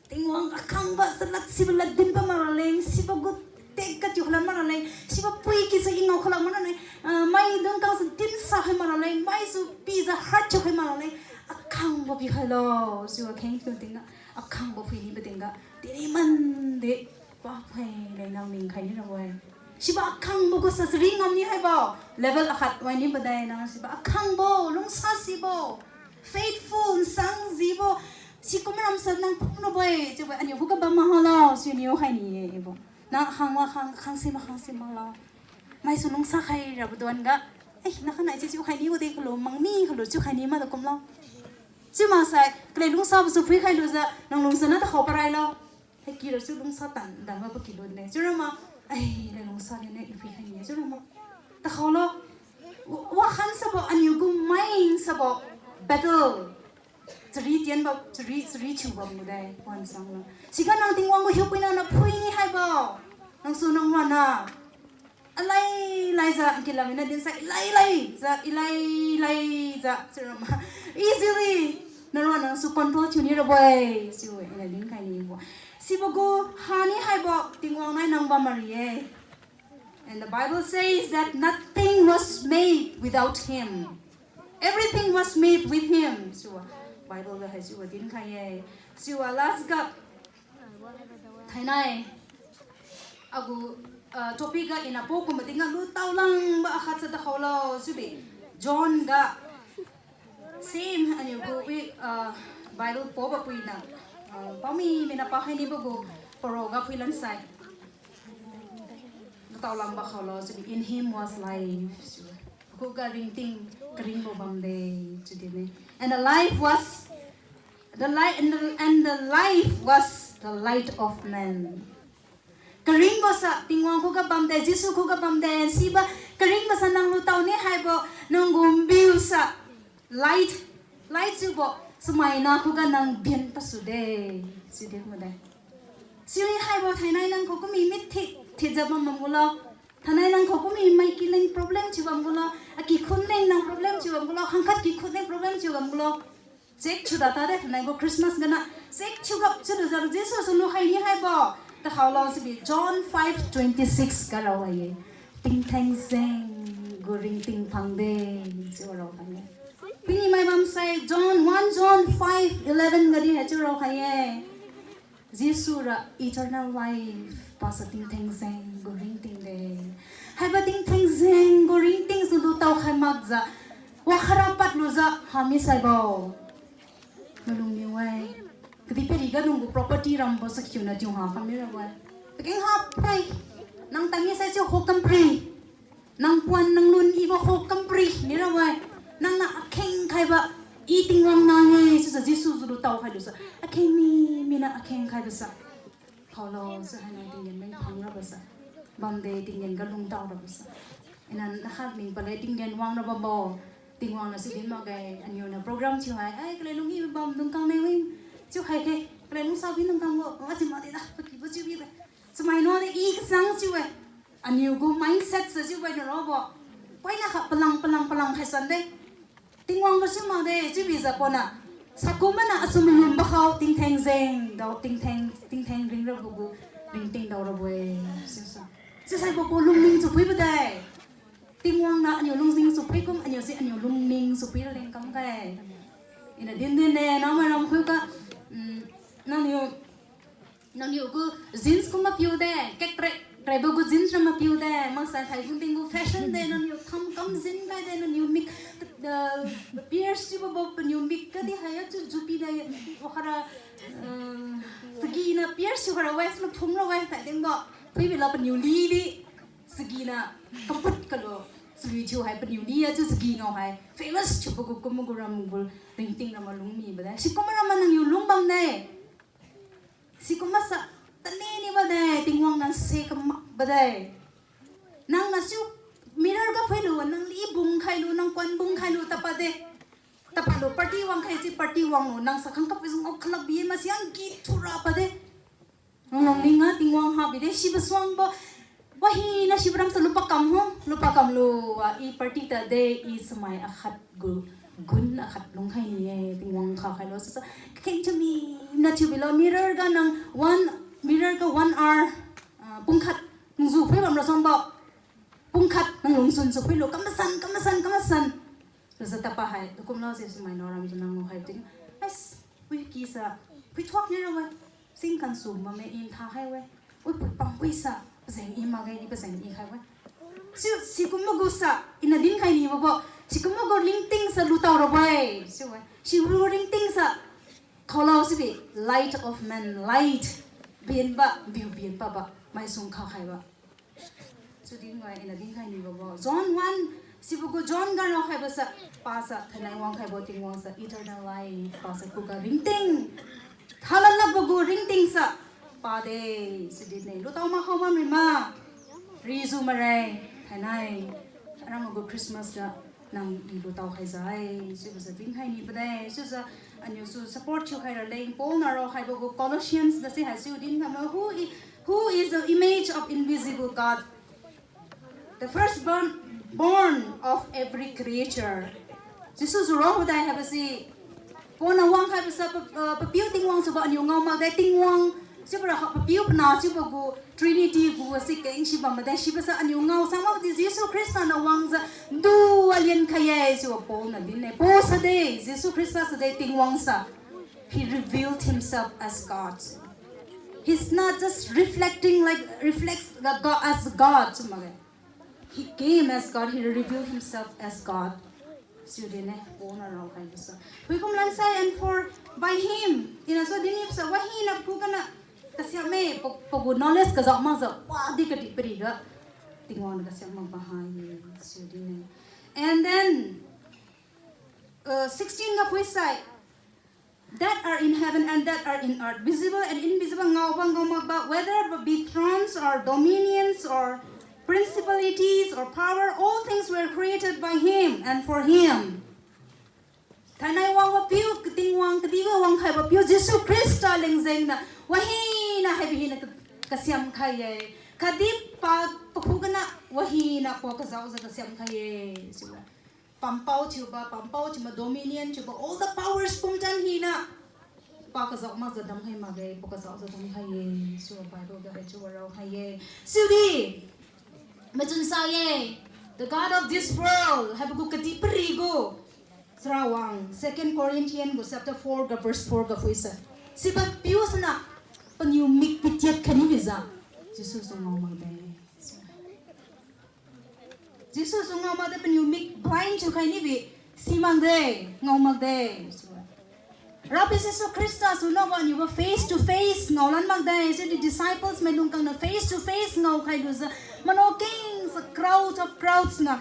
Tingwang akhangbo chalad sibo lad dinbo mak raleng, sibo gu tek katiu khalad mak raleng, sibo pui kisu i ngao khalad mak raleng, ah, maidung kang su dinsa khai mak raleng, maisu pijiu hard thiu khai mak raleng, akhangbo pikhailo, sibo kheng thiu tingga, akhangbo phuini patingga, tini mandi, pa phai leng nang ning khai ni rabo-e. Sibo akhangbo gu sa chari ngam ni haibo, level akhat wai ni bade nang sibo akhangbo, lungsasibo, faithful, nsangjibo, sikum ramsa nang phungrabo-e, chiubo aniu khuga bam mahalo, siniu khai ni-e, ibo. Nang khang wa khang, khang si ma khang si maklo. Maisu lungsa khai rabo duan ga. Eh, nakhanai si chiu khai ni wade khalu, mangmi khalu chiu khai ni mada kumlo. Chiu maksai, kalek lungsabo su phuikhai lujiu, nang lungsa na takhao parailo. Haiky ra chiu lungsa tan, dam ga paky lune. Chiu rama, ai, leng lungsa lene i phuikhai ni, chiu rama. Takhaolo, wa, wakhan sabo, aniu gu main sabo, battle. Chari tienbo, chari, chari thiubo mudai, wan sanglo. Siga nang Tingwang gu hiupuina na phui ni haibo. Nang su nang wan na. Alai, laijiu, kilam ina dinsai, ilai, laijiu, ilai, laijiu, chiu rama. Easily, naruan nang su control thiu ni rabo-e, chiu-e, ina dinkhai nibo. Sibo gu hani haibo, Tingwang nai nang bam mari-e. And the Bible says that nothing was made without him. Everything was made with him. Siwa Bible ga hai siwa dinkhai-e. Siwa last ga thainai agu, ah, topic ga ina pokum mating ga lu taolangbo akhat sa takhaolo chiubi. John ga same aniu gu wi, ah, Bible pobo puina, ah, pami mina pakhai nibo gu paro ga phuilan sai. Lu taolangbo khaolo chiubi, in him was life. Khuga ringting karingbo bamde chiu dine. And the life was the light, and the, and the life was the light of man. Karingbo sa Tingwang khuga bamde, Jesu khuga bamde, sibo karingbo sa nang lu tao ni haibo, nang gu mbiu sa light, light chiubo, chamaina khuga nang bien pasude, chiu din made. Siri haibo thainai nang khuga mi mit thit, thitjiu bam bam gulo. Thainai nang khuga mi mai kileng problem thiu bam gulo. Akikhun leng nang problem thiu bam gulo. Khangkhat kikhun leng problem thiu bam gulo. Check thiu data de thainai gu Christmas gana. Check thiu gap chiulujiu Jesu su lukhai ni haibo. Takhaolo chiubi John five twenty six ga rao hai-e. Tingtheng jeng gu ringting phangde, chiu rao khai-e. Pini mai bamsai John, one John five eleven gadi haichiu rao khai-e. Jesu ra eternal life pasa tingtheng jeng gu ringting de. Haibo tingtheng jeng gu ringting su lu tao khai makjiu, wakhara pad lujiu hami saibo. Nalung niu-e. Kadihpiriga nang gu property rambo sakhiuna tiu ha kam mirabo-e. Pakeng ha phai. Nang tami sai chiu kho kampri. Nang puan nang lun ibo kho kampri mirabo-e. Nang na akheng khaibo, i Tingwang nang-e chiujiu Jesu su lu tao khai lujiu, akheng mi, mina akheng khaibo sa. Khaolo, sa haina tinggen meng phang rabo sa. Bamde tinggen ga lungtao rabo sa. Ina nakhat ming pale tinggen wang rabo bo. Tingwang na si din makge, aniu na program thiu hai, ai, kaleng lung i bamdung kang ne win. Chiu khai khe, kaleng lung sa bidung kang bo, wa si makde da, paky bo chiu bide. Chamai no de i kasang chiu-e. Aniu gu mindset sa chiubo na rabo. Poina kha palang, palang, palang khai sande. Tingwang bo chiu makde, chiubijiu pona. Sakum mana asu malumbo khao tingtheng jeng dao, tingtheng, tingtheng ring rabo gu, ringting dao rabo-e. Chiusa. Chiusai bo po lungning chuphuibo de. Tingwang na aniu lungning chuphui kum, aniu si aniu lungning chuphui raleng kam khai. Ina din din de, nang mai ram khuiga, mm, nangniu, nangniu gu jeans kum mapiu de, kek trek, traibo gu jeans ra mapiu de, maksai khai gu ting gu fashion de, nangniu tham kam jean khai de, nangniu mik, uh, pierce chiubo bo paniu mik kadi hai achiu jupi de, wakhara, uh, chagi na pierce chiu khara wes na phung ra wes tai dingbo, phuibi la paniu li di. Chagi na kaput kalu, chagi thiu hai paniu li achiu chagi ngao hai famous thiubo gu kum gu ram gu ringting ra malung mibo de. Sikum ra ma nangniu lung bam de. Sikum masa tani nibo de, Tingwang nang se kamakbo de. Nang na siu mirror ga phuilu, nang li bung khailu, nang kuan bung khailu, tapa de. Tapa lu party wang khai si party wanglu, nang sakhang kap isung au khalak bi masiang ki thura pa de. Nang lungning a Tingwang habi de, sibo suangbo. Wahina sibo ram sa lupa kam ho, lupa kamlu, wa i party ta de, i samai akhat gu Gun akhat lungkhai ni-e, Tingwang kha khailo sisa. Kakheng chami na thiu bilo, mirror ga nang one, mirror ga one hour, ah, pungkhat nungzu phui bamra songbo. Pungkhat nang lungsun su phuilo, kamasan, kamasan, kamasan. Lusa tapa hai, dukum lo se sumai no ram tu nang lo hai ting. Ais, pui kisa, pui thuak ni ra wai. Sing kan su ma me in tha hai wai. Ui pui pang pui sa, pazeng i ma gai ni pazeng i khai wai. Si, sikum magu sa, ina din khai ni bo bo. Sikum magu ringting sa lutao ra wai. Si wai. Sikum magu ringting sa, khaolo sibi, light of man, light. Bienba, biu bienba ba, maisung kha khai ba. Chiudi ngai ina dinkhai nibo bo. John one, sibo gu John ga raokhaibo sa, pa sa, thainai wangkhaibo Tingwang sa, eternal life, pa sa, khuga ringting. Thalan lakbo gu ringting sa, pa de, chiudi ne. Lutao ma khao ma mima. Rizu marai, thainai. Aram gu Christmas ga, nang i lutao khai zai, chiubo sa dinkhai nibo de, chiujiu, aniu su support thiukhai raleng, Paul na raokhaibo gu Colossians ga si hai chiu dinkhai ma, who i-, who is the image of invisible God, the firstborn, born of every creature. Jesu su raobo dai haibo si, Paul na wangkhaibo sa, pa-, ah, papiu Tingwang subo aniu ngao makde Tingwang, chiubo ra kha papiu pana chiubo gu Trinity gu si keng si bambo de, sibo sa aniu ngao sa makdi Jesu Khrista na wangjiu du alian khai ye, chiubo Paul na din ne. Paul sa de, Jesu Khrista sa de Tingwang sa. He revealed himself as God. He's not just reflecting like, reflects the God as God, chiu makge. He came as God, he revealed himself as God. Chiudi ne, Paul na raokhaibo sa. Phuikum lansai and for by him. Ina so din ip sa, wahina pakhu gana kasiam me, pa-, pagu knowledge kazao makjiu, wadi kadihpiri ga. Tingwang na kasiam makbo hai, chiudi ne. And then, uh, sixteen ga phuisai, that are in heaven and that are in earth, visible and invisible, ngaobo ngao makbo, whether be thrones or dominions or principalities or power, all things were created by him and for him. Thainai wangbo piu, Tingwang kadibo wangkhaibo piu, Jesu Khrista lengjengna, wahina haibo hina ka-, kasiam khai ye. Khatdi pa, pakhu gana, wahina pa kazaojiu kasiam khai ye. Chiubo. Pampao thiubo, pampao thiubo, dominion thiubo, all the powers pumtan hina. Pa kazao makjiu damkhai makge, pa kazaojiu damkhai ye. Chiu Bible ga hai chiu rao khai ye. Chiudi, machun sa ye. The God of this world, haibo gu kadihpiri gu. Sarawang, Second Corinthian gu chapter four ga verse four ga phuisa. Sibo piu sana, paniu mik pitiat khai nibijiu. Jesu su ngao makde. Jesu su ngao makde paniu mik blind thiukhai nibi, si makde, ngao makde. Rapiu Jesu Khrista su nabo aniubo face to face ngaolan makde, chiudi disciples maidung khangniu face to face ngaokhai lujiu, mano kengjiu crowd of crowds na,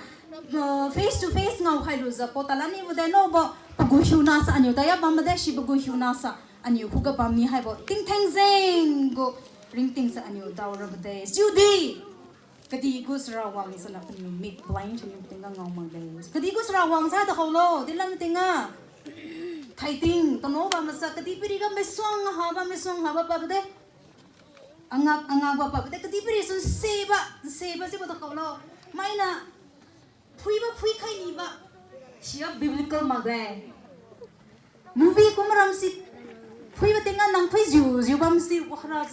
uh, face to face ngaokhai lujiu, pota lan nibo de nabo, pagu hiuna sa aniu taya bambo de, sibo gu hiuna sa, aniu khuga bammi haibo, tingtheng jeng gu, ringting sa aniu daorabo de, chiudi. Kadih gu sara wang sana paniu mik blind thiuniu tingga ngao makde. Kadih gu sara wang sa da khaolo, dinlam tingga. Thaiting, tano bam masa, kadihpiri ga maisuang habo, maisuang habo pabo de. Angak, angak ba pabo de, kadihpiri sun seba, seba sibo da khaolo. Maina, phuibo phuikhai nibo. Sia biblical makde. Movie kumbo ram si phuibo tingga nang phuijiu jiu bam si wahra,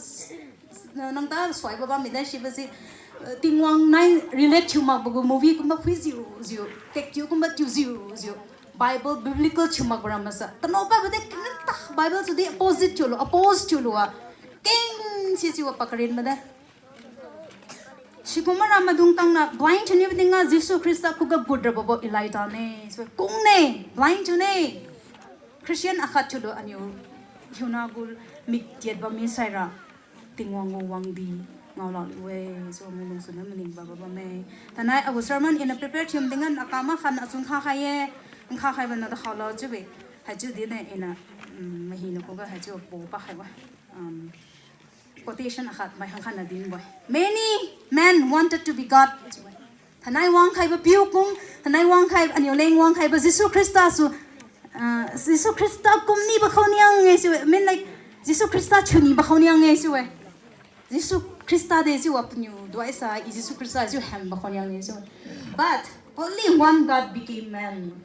nang ta suaibo bam mida sibo si, eh, Tingwang nai relate thiu makbo gu movie kumbo phuijiu jiu, tek tiu kumbo tiujiu jiu, Bible biblical thiu makbo ram masa. Tano pabo de kena ta Bible sudi opposite thiulu, oppose thiulu a. Keng si siwa pakarin made. Sikum maram maidung khangna blind thiunibo tingga Jesu Khrista khuga gut rabo bo Elijah ne. So, kung ne, blind thiu ne. Christian akhat thiulu aniu hiuna gu mik tiat bammi saira Tingwang gu wangdi ngao laklu-e. So, maidung suna maning babo bamme. Thainai agu sermon ina prepare thiu tingga akam akhat achun kha khai ye. Nkha khaibo na da khaolo chiubi. Haichiu dine ina, mm, mahina khuga haichiu po pa khaibo. Um, quotation akhat mai khang khatna dinbo-e. Many men wanted to be God. Thainai wangkhaibo piu kum, thainai wangkhai, aniu leng wangkhaibo Jesu Khrista su, ah, Jesu Khrista kum nibo khao niang-e chiu-e. I mean, like, Jesu Khrista thiunibo khao niang-e chiu-e. Jesu Khrista de chiu-a paniu duaisa, i Jesu Khrista chiu hembo khao niang-e chiu-e. But only one God became man.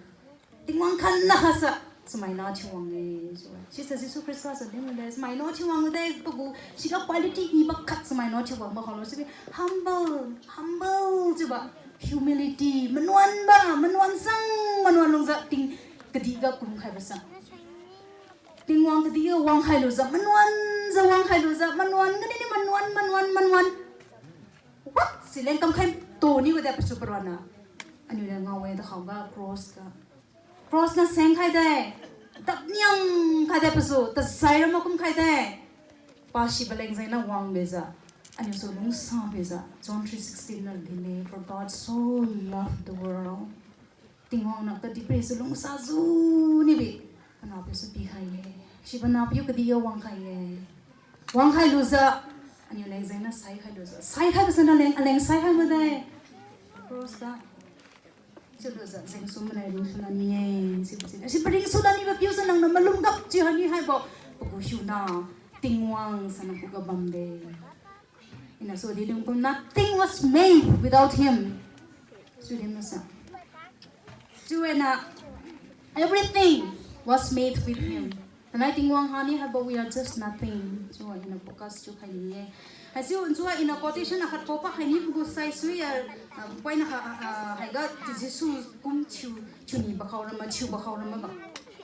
Tingwang khatna khatsa, chamaina thiu wang-e, chiu-e. Sisa Jesu Khrista sa din made, chamaina thiu wang-e de, pagu, siga quality iba khat chamaina thiu wangbo khaolo, chiu-e. Humble, humble, chiuba, humility, manuanba, manuan sang, manuan lungjiu, ting, kadihga kumkhaibo sa. Tingwang kadihga wangkhai lujiu, manuanjiu wangkhai lujiu, manuan, kadihni manuan, manuan, manuan. What? Sileng kamkhai toni wade pasu paronna. Aniu de ngao-e da khaoga cross ga. Cross na sengkhai de. Dapniang khai de pasu, tasai ra makum khai de. Pasi paleng jengna wang bejiu. Aniu su lungsa bejiu. John three sixteen na dinne, "For God so loved the world." Tingwang niu kadihpiri su lungsa jiu nibi. Panahpiu su pikhai-e. Sibo nahpiu kadihga wangkhai-e. Wangkhai lujiu. Aniu leng jengna saikhai lujiu. Saikhaibo su naleng, aleng saikhai made. Cross ga. Chiulujiu, jengsu manai ringsu lani-e, sibo si. Sibo ringsu lanibo piu sa nangniu malum gapjiu hani haibo. Pagu hiuna, Tingwang sa nang khuga bamde. Iniu su di lungkum, nothing was made without him. Su di masa. Chiu-e na, everything was made with him. Thainai Tingwang hani haibo, we are just nothing. Chiu-e iniu focus thiukhai ni-e. Haichiu, chiu-e iniu quotation akhat popa khai ni pagu saisui-e, ah, point ha, ah, haiga Jesu kum thiu, thiuni bakhao rama, thiu bakhao rama ba.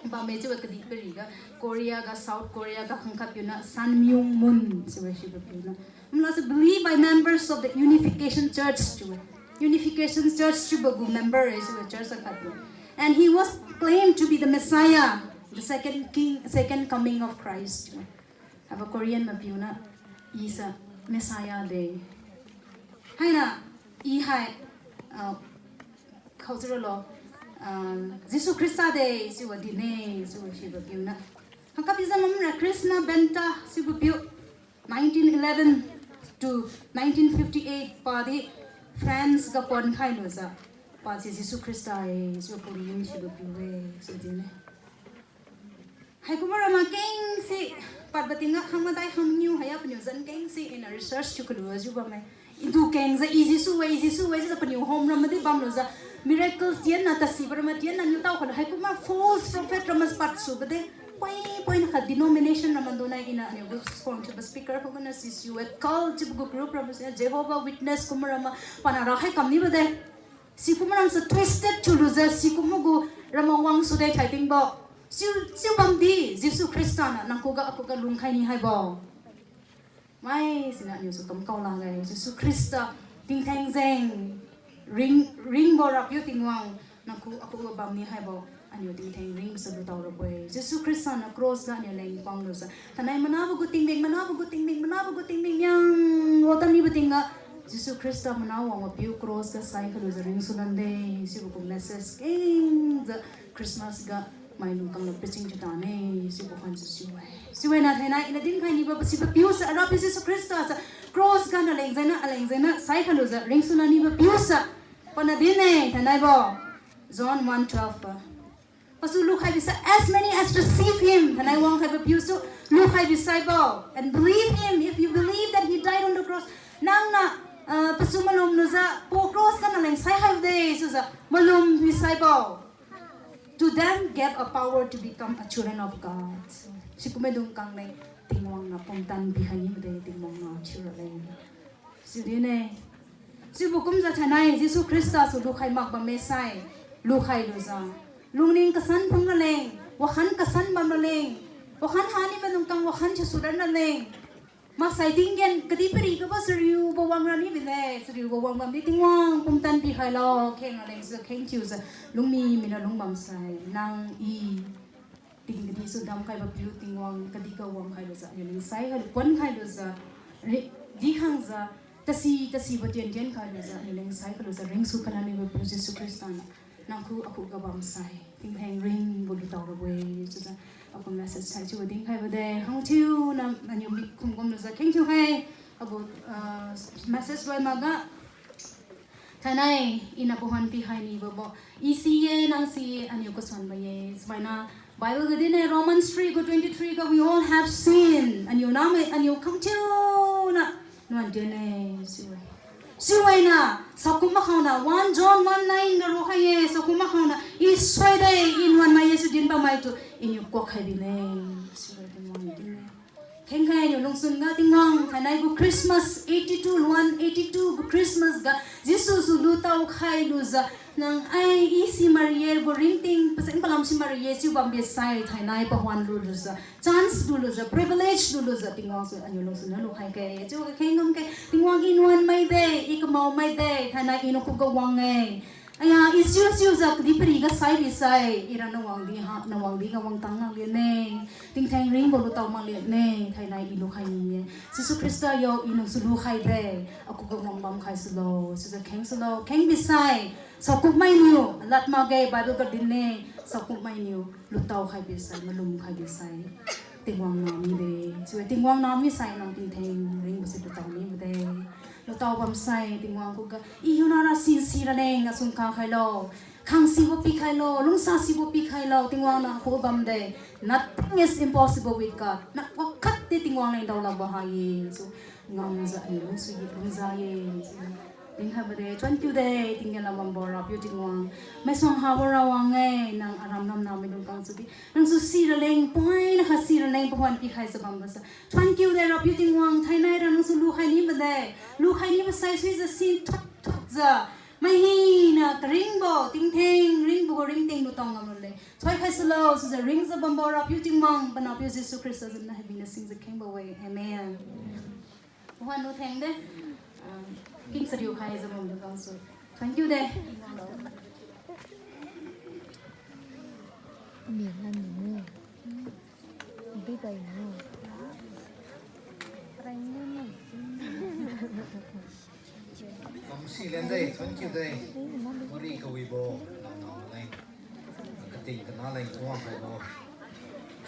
Bamme chiu-e kadihpiri ga, Korea ga, South Korea ga khangkhat piuna, Sun Myung Moon, chiu-e sibo piuna. Mla se believed by members of the Unification Church chiu-e. Unification Church chiubo gu member-e chiu-e church akhat gu. And he was claimed to be the Messiah, the second king, second coming of Christ chiu-e. Haibo Korean mapiuna, I sa Messiah de. Haina, I hai, ah, khaojiu ralo, ah, Jesu Khrista de, chiubo dinne, chiu sibo piuna. Hangkap ijiu mamra Krishna Bhanta, sibo piu. Nineteen eleven to nineteen fifty-eight padi France ga pon khai lujiu. Pasi Jesu Khrista-e, chiu Korean sibo piu-e, chiu dinne. Haikumbo rama kengse, padbo tingga khang madai khang niu haiya paniu zan kengse iniu research thiu kalu jiu bamme. Idu kengjiu, I Jesu-e, I Jesu-e, jiu paniu hom rama di bam lujiu. Miracles tienna, tasibo rama tienna niu tao khalu, haikumbo false prophet rama pad subo de. Poi, poina khat denomination rama dona iniu, aniu gu scorn thiubo speaker khuganiu sisiu-e, cult thiubo gu group rama si, Jehovah Witness kumbo rama, pana rakhai kam nibo de. Sikumbo ram su twisted thiulujiu, sikumbo gu rama wang sude thaitingbo. Chiu, chiu bamdi, Jesu Khrista niu nang khuga akhuga lungkhai ni haibo. Mai, siniu aniu su kamkao lakge, Jesu Khrista, tingtheng jeng, ring, ringbo Rapiu Tingwang, nang khu akhuga bamni haibo, aniu tingtheng ringbo su lutao rabo-e. Jesu Khrista niu cross ga aniu leng pang lujiu. Thainai manabo gu tingmik, manabo gu tingmik, manabo gu tingmik, niang, watanibo tingga, Jesu Khrista mana wangbo piu cross ga sai khalujiu ringsu lande, sibo gu message kengjiu Christmas ga mailung kanglu preaching thiu tane, sibo khanjiu chiu-e. Chiu-e na thainai, iniu dinkhai nibo sibo piu sa, Rapiu Jesu Khrista sa, cross ga naleng jengniu, aleng jengniu, sai khalujiu ringsu lanibo piu sa, pana din-e, thainai bo. John one twelve pa. Pasu lukhai bisai, as many as receive him, thainai wangkhaibo piu su, lukhai bisaibo, and believe him, if you believe that he died on the cross, nangniu, ah, pasu malum lujiu, pa cross ga naleng sai khaibo de, chiujiu, malum bisaibo. To them gave a power to become a children of God. Sikum maidung kangleng Tingwang niu pumtan pikhai nibo de Tingwang niu thiura leng. Chiu din-e. Sibo kumjiu thainai Jesu Khrista su lukhai mak bamme sai. Lukhai lujiu. Lungning kasan phung raleng. Wakhan kasan bam raleng. Wakhan hani maidung kang wakhan thiusu ran raleng. Maksai tinggen kadihpiri gabo chariubo wang rani bine, chariubo wang bamdi Tingwang pumtan pikhailo, kheng raleng jiu kheng thiujiu, lungmi mina lungbam sai, nang I, ting kadi su damkhaibo piu Tingwang kadihga wangkhai lujiu, aliu leng sai khailu, pon khai lujiu, ri, dikhangjiu, tasi, tasibo tien tien khai lujiu, aliu leng sai khailujiu, ringsu khananibo piu Jesu Khrista niu, nang khu akhuga bam sai, tingtheng ringbo lutao rabo-e, chiujiu, agu message sai chiubo dinkhaibo de, khangthiu niu, aliu mik khum kum lujiu, kheng thiu khai, agu, ah, message loi makga, thainai, iniu pahan pikhai nibo bo, I si ye, nang si ye, aliu kasuanbo ye, sumaina, Bible ga din-e, Romans three gu twenty three ga, we all have sinned, aliu namai, aliu khangthiu niu, nuan din-e, chiu-e. Siwaina, sakum makhaona, one John one nine ga raokhai-e, sakum makhaona, I suide, I nuan mai-e, chiu din bammai tu, Iniu kuak khai bine. Siwai Tingwang niu din-e. Khengkhai niu lungchun ga Tingwang, thainai gu Christmas, eighty-two, one eighty-two gu Christmas ga, Jesu su lutao khai lujiu, nang ai I si mari-e, gu ringting, pacheng palam si mari-e, chiu bambi sai, thainai pawan lu lujiu, chance lu lujiu, privilege lu lujiu, Tingwang su aniu lungchun ga lukhai khe, chiu kakheng ngam khe, Tingwang I nuan maide, I kamao maide, thainai I nakhuga wang-e. Aya, I chiu chiujiu kadihpiri ga saibi sai, ira nawang di ha, nawang di ga wangtang mak lene. Tingtheng ringbo lutao mak lene, thainai I lukhai ni-e. Jesu Khrista yo I nang su lukhai de, akhuga wang bam khai sulo, chiujiu kheng sulo, kheng bisai, saokummainiu, alat makge Bible ga din-e, saokummainiu, lutao khai bisai, malum khai bisai. Tingwang nah mide, chiu Tingwang nah misai nang tingtheng ringbo se lutao mibo de. Lutao bamsai, Tingwang khuga, I hiuna ra sin si raleng, asung ka khailo. Khang sibo pikhailo, lungsa sibo pikhailo, Tingwang nah khuga bamde. Nothing is impossible with God. Nah wakhat di Tingwang leng daolakbo ha-e, chiu ngamjiu aniu lungsu ye, lungja ye, chiu dinkhaibo de, thuon kiu de, tinggen lam bambo Rapiu Tingwang. Maisuang habo Rawang-e, nang aram namna maidung kang su di. Nang su si raleng, poina kha si raleng, pawan pikhaijiu bambo sa. Thuon kiu de Rapiu Tingwang, thainai ra nang su lukhai nibo de. Lukhai nibo sai suijiu sin thut thutjiu. Mai hina karingbo, tingtheng ringbo gu ringting lutao ngam lule. Thoikhai sulo, chiujiu ringjiu bambo Rapiu Tingwang, Panahpiu Jesu Khrista zan haibi na singjiu khengbo-e. Amen. Pawan lu theng de. Ah, king sariu khaijiu bambo kang su. Thank you de. Ni lan ni. Di bai ni. Bamsi lende, thank you de. Mari kawibo, lamna leng. Kating kana leng wang khaibo.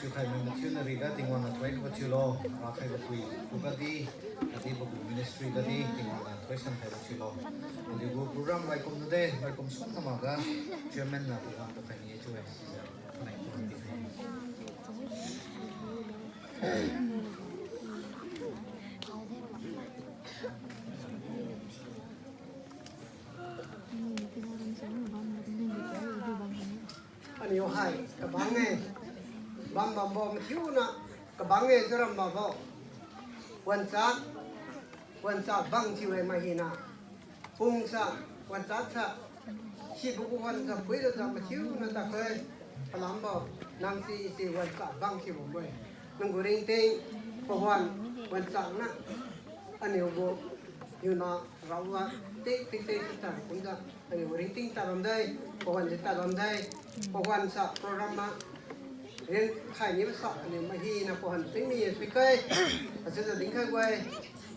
Chiukhai mi mathiu nariga Tingwang na thoi kabo thiulo, rakhaibo pui khuga di, khatdi pagu ministry ga di Tingwang na thoisan khaibo thiulo. Aliu gu program waikum nude, waikum suan kamaga, chairman na program tu khai ni chiu-e. Aniu hai, kabang-e. Bam bambo mathiuna, kabang-e chiu ram bambo. Wancha, wancha bang thiu-e mai hina. Pungsa, wancha sa, sibo gu wancha pui lujiu mathiuna takhoi, palambo, nang si si wancha bang thiu bambo-e. Nang gu ringting, pawan, wancha na, aniu gu, hiuna, raowa, tik tik tik tik ta kumjiu, aniu ringting ta bamde, pawan di ta bamde, pawan sa program ma, ringkhai nibo sa, aniu mai hina pawan tingmi suikhai, achiujiu dinkhai gu-e,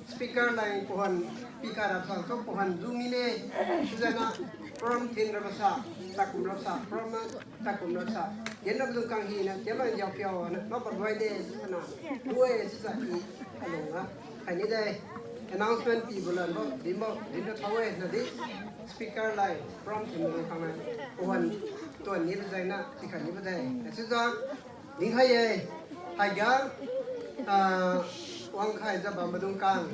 speaker leng pawan pikhai rabo sa, so pawan zu mine, chiujiu na, program thin rabo sa, takum rabo sa, program ma, takum rabo sa, gen rabo dung kang hina, tiamai jao piao, na, ma paduai de, chiujiu na, gu-e, chiujiu i, alung ga, khai ni de, announcement pibo lanbo, dinbo, dinra thao-e, nadi, speaker leng, program thin rabo kang leng, pawan, tuan nibo jengna, pikhai nibo de, achiujiu, dinkhai ye, haiga, ah, wangkhaijiu bam maidung kang,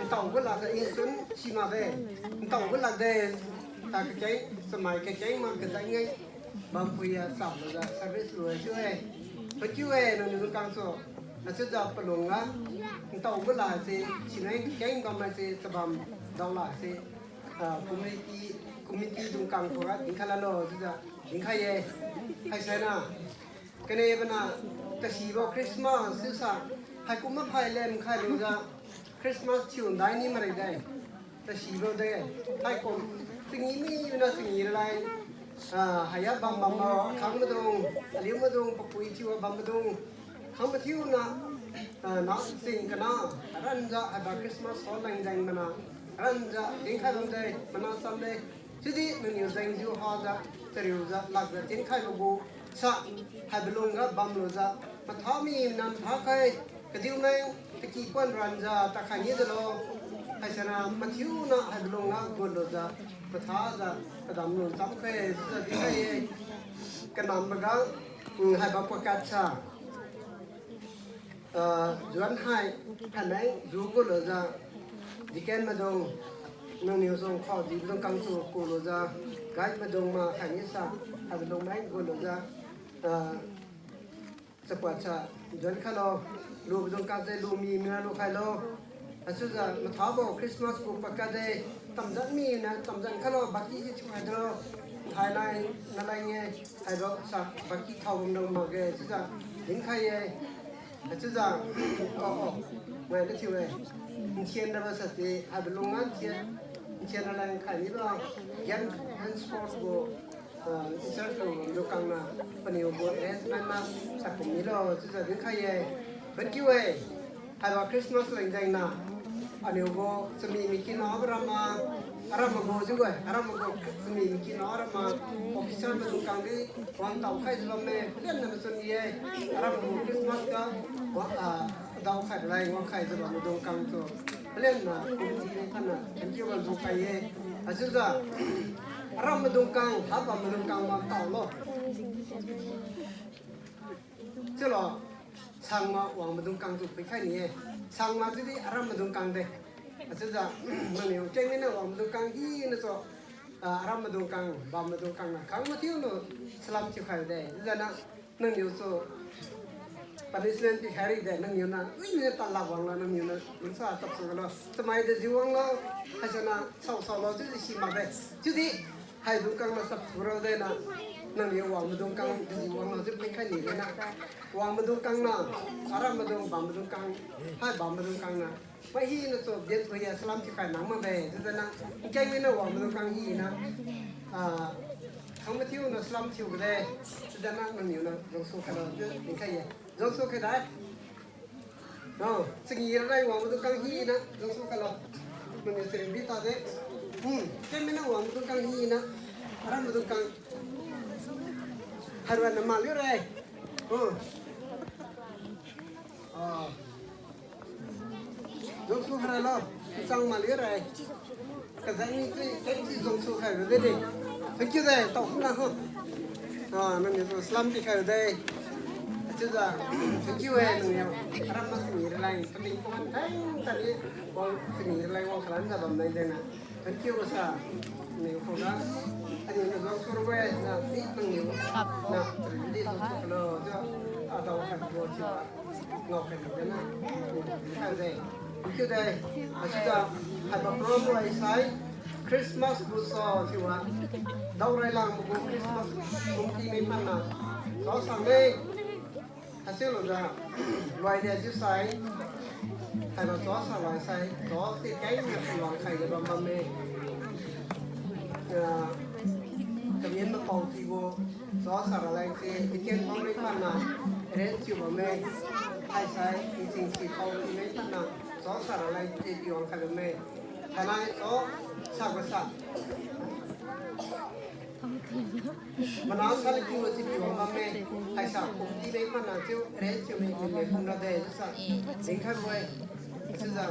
ntao gu lakjiu insun simakde, ntao gu lakde, ta kakeng, chamai kakeng ma kajai nge, bam phuiya cham lujiu service lu-e chiu-e, pakiu-e nangniu kang su, achiujiu palung ga, ntao gu lakse, sinai kakeng bam maise chabam dao lakse, ah, community, committee dung kang khuga dinkhai lalo chiujiu dinkhai ye, haisaina. Kanibo na, tasibo Christmas chiusa, haikum maphai len khai lujiu, Christmas thiu ndai ni mari de. Tasibo de, haikum, chingi mina chingi raleng, ah, haiya bam bambo, khang maidung, aliu maidung, papui thiu bam maidung, khang mathiuna, ah, na ching kana, ranjiu, haibo Christmas ho leng jeng mana, ranjiu, dinkhai bam de, mana cham de, chiudi nangniu jengjiu hajiu, chariujiu, lakjiu, dinkhaibo gu, sa, haibo lungga bamlujiu, matha mi nam thakhai, kadiu meng, taki puan ranjiu, takhai ni delo, haisana, mathiuna, haibo lungga, gunlujiu, mathajiu, kadam lun chamkhai, chiujiu dinkhai ye, kanamboga, mm, haibo pakat sa. Ah, John hai, thainai, zu gulujiu, deacon maidung, Nangniu zong khaodi lungkang tu ku lujiu, guide maidung ma khai ni sa, haibo lungmai gu lujiu, ah, chakhuat sa, juan khailo, lubo dung kang se lu mi mina lu khailo. Achiujiu mathabo Christmas gu pakade, tamjan mina tamjan khailo, baki si thiu khailo, thainai nalai nge, haibo sa baki thao bam dung makge, chiujiu dinkhai ye. Achiujiu, oh, oh, ngai na thiu-e. Nthian rabo sa ti, haibo lung nthian, nthian raleng khai nibo, Game and Sports gu, ah, in-charge gu lungkang na, paniu gu arrangement na, sa kum milo, chiujiu dinkhai ye. Thank you e. Haibo Christmas leng jengna, aniu gu chami mi kina aram ma, aram ma gu chiu-e, aram ma gu chami mi kina aram ma, officer maidung kang di, wang tao khaijiu bamme, palian na machun ye, aram ma gu Christmas ga, wa, ah, dao khai lai, wang khaijiu bam maidung kang tu, palian na, kum di ni thanna, thank you bam du khai ye. Achiujiu, aram maidung kang, haba maidung kang wang tao lo. Chiulo, sangma wang maidung kang tu phuikhai ni-e. Sangma chiudi aram maidung kang de. Achiujiu, nangniu kengmina wang maidung kang hina so, ah, aram maidung kang, bam maidung kang na khang mathiu lu salam thiukhai de. Chiujiu na, nangniu su punishment pikhai ri de, nangniu na, ui, ni tala wanglo, nangniu na, lungsa chapsu lo, chamai dejiu wanglo, haisana, sao sao lo, chiudi si makde. Chiudi, hai dung kang na chapsu ra de na, nangniu wang maidung kang dejiu wanglo, chiu phuikhai ni de na. Wang maidung kang na, aram maidung, bam maidung kang, hai bam maidung kang na. Mai hina su bian thoiya salam thiukhai nang makde, chiujiu na, nkeng mina wang maidung kang hina, ah, khang mathiu na salam thiu de, chiujiu na, nangniu na, jongsu khailo, chiu dinkhai ye. Jongsu khai dai. No, changi raleng wang maidung kang hina, jongsu khailo. Nangniu charing di ta de. Hmm, kengmina wang maidung kang hina, aram maidung kang. Haira na maliu re. Hmm. Ah. Jongsu khailo, chang maliu re. Kazai ni tui, thank you, jongsu khai de de. Thank you de, tao khum na ho. Ah, nangniu tu salam pikhai de. Achiujiu, thank you e, nangniu. Aram ma changi raleng, pating pawan theng tadi, wang changi raleng wang khalan jiu bam nai de na. Thank you sa, niu khuga. Aniu na jongsu ra we, na di nangniu. Na, di jongsu khailo, jiu, adao khai bo jiu. Ngao khai de na. Khai de. Thank you de. Achiujiu, haibo program lo sai, Christmas gu so thiu wa. Daorai lang gu Christmas kumki mei pana. So sang de. Haichiu lujiu, loi de chiu sai. Haibo cho sa loi sai, cho si keng na wang khai de bam bamme. Ah, kamian mapao tibo, cho sa raleng si, iken bam mei pana, ren chiu bamme. Haisai, iching si pao ti mei pana, cho sa raleng si, pi wang khai bamme. Thainai cho sa ga sa. Mana sa le kiu si pi wang bamme, haisa kum ti mei pana chiu, ren chiu mei kum mei kum ra de, sa. Dingkhai bo-e, chiujiu.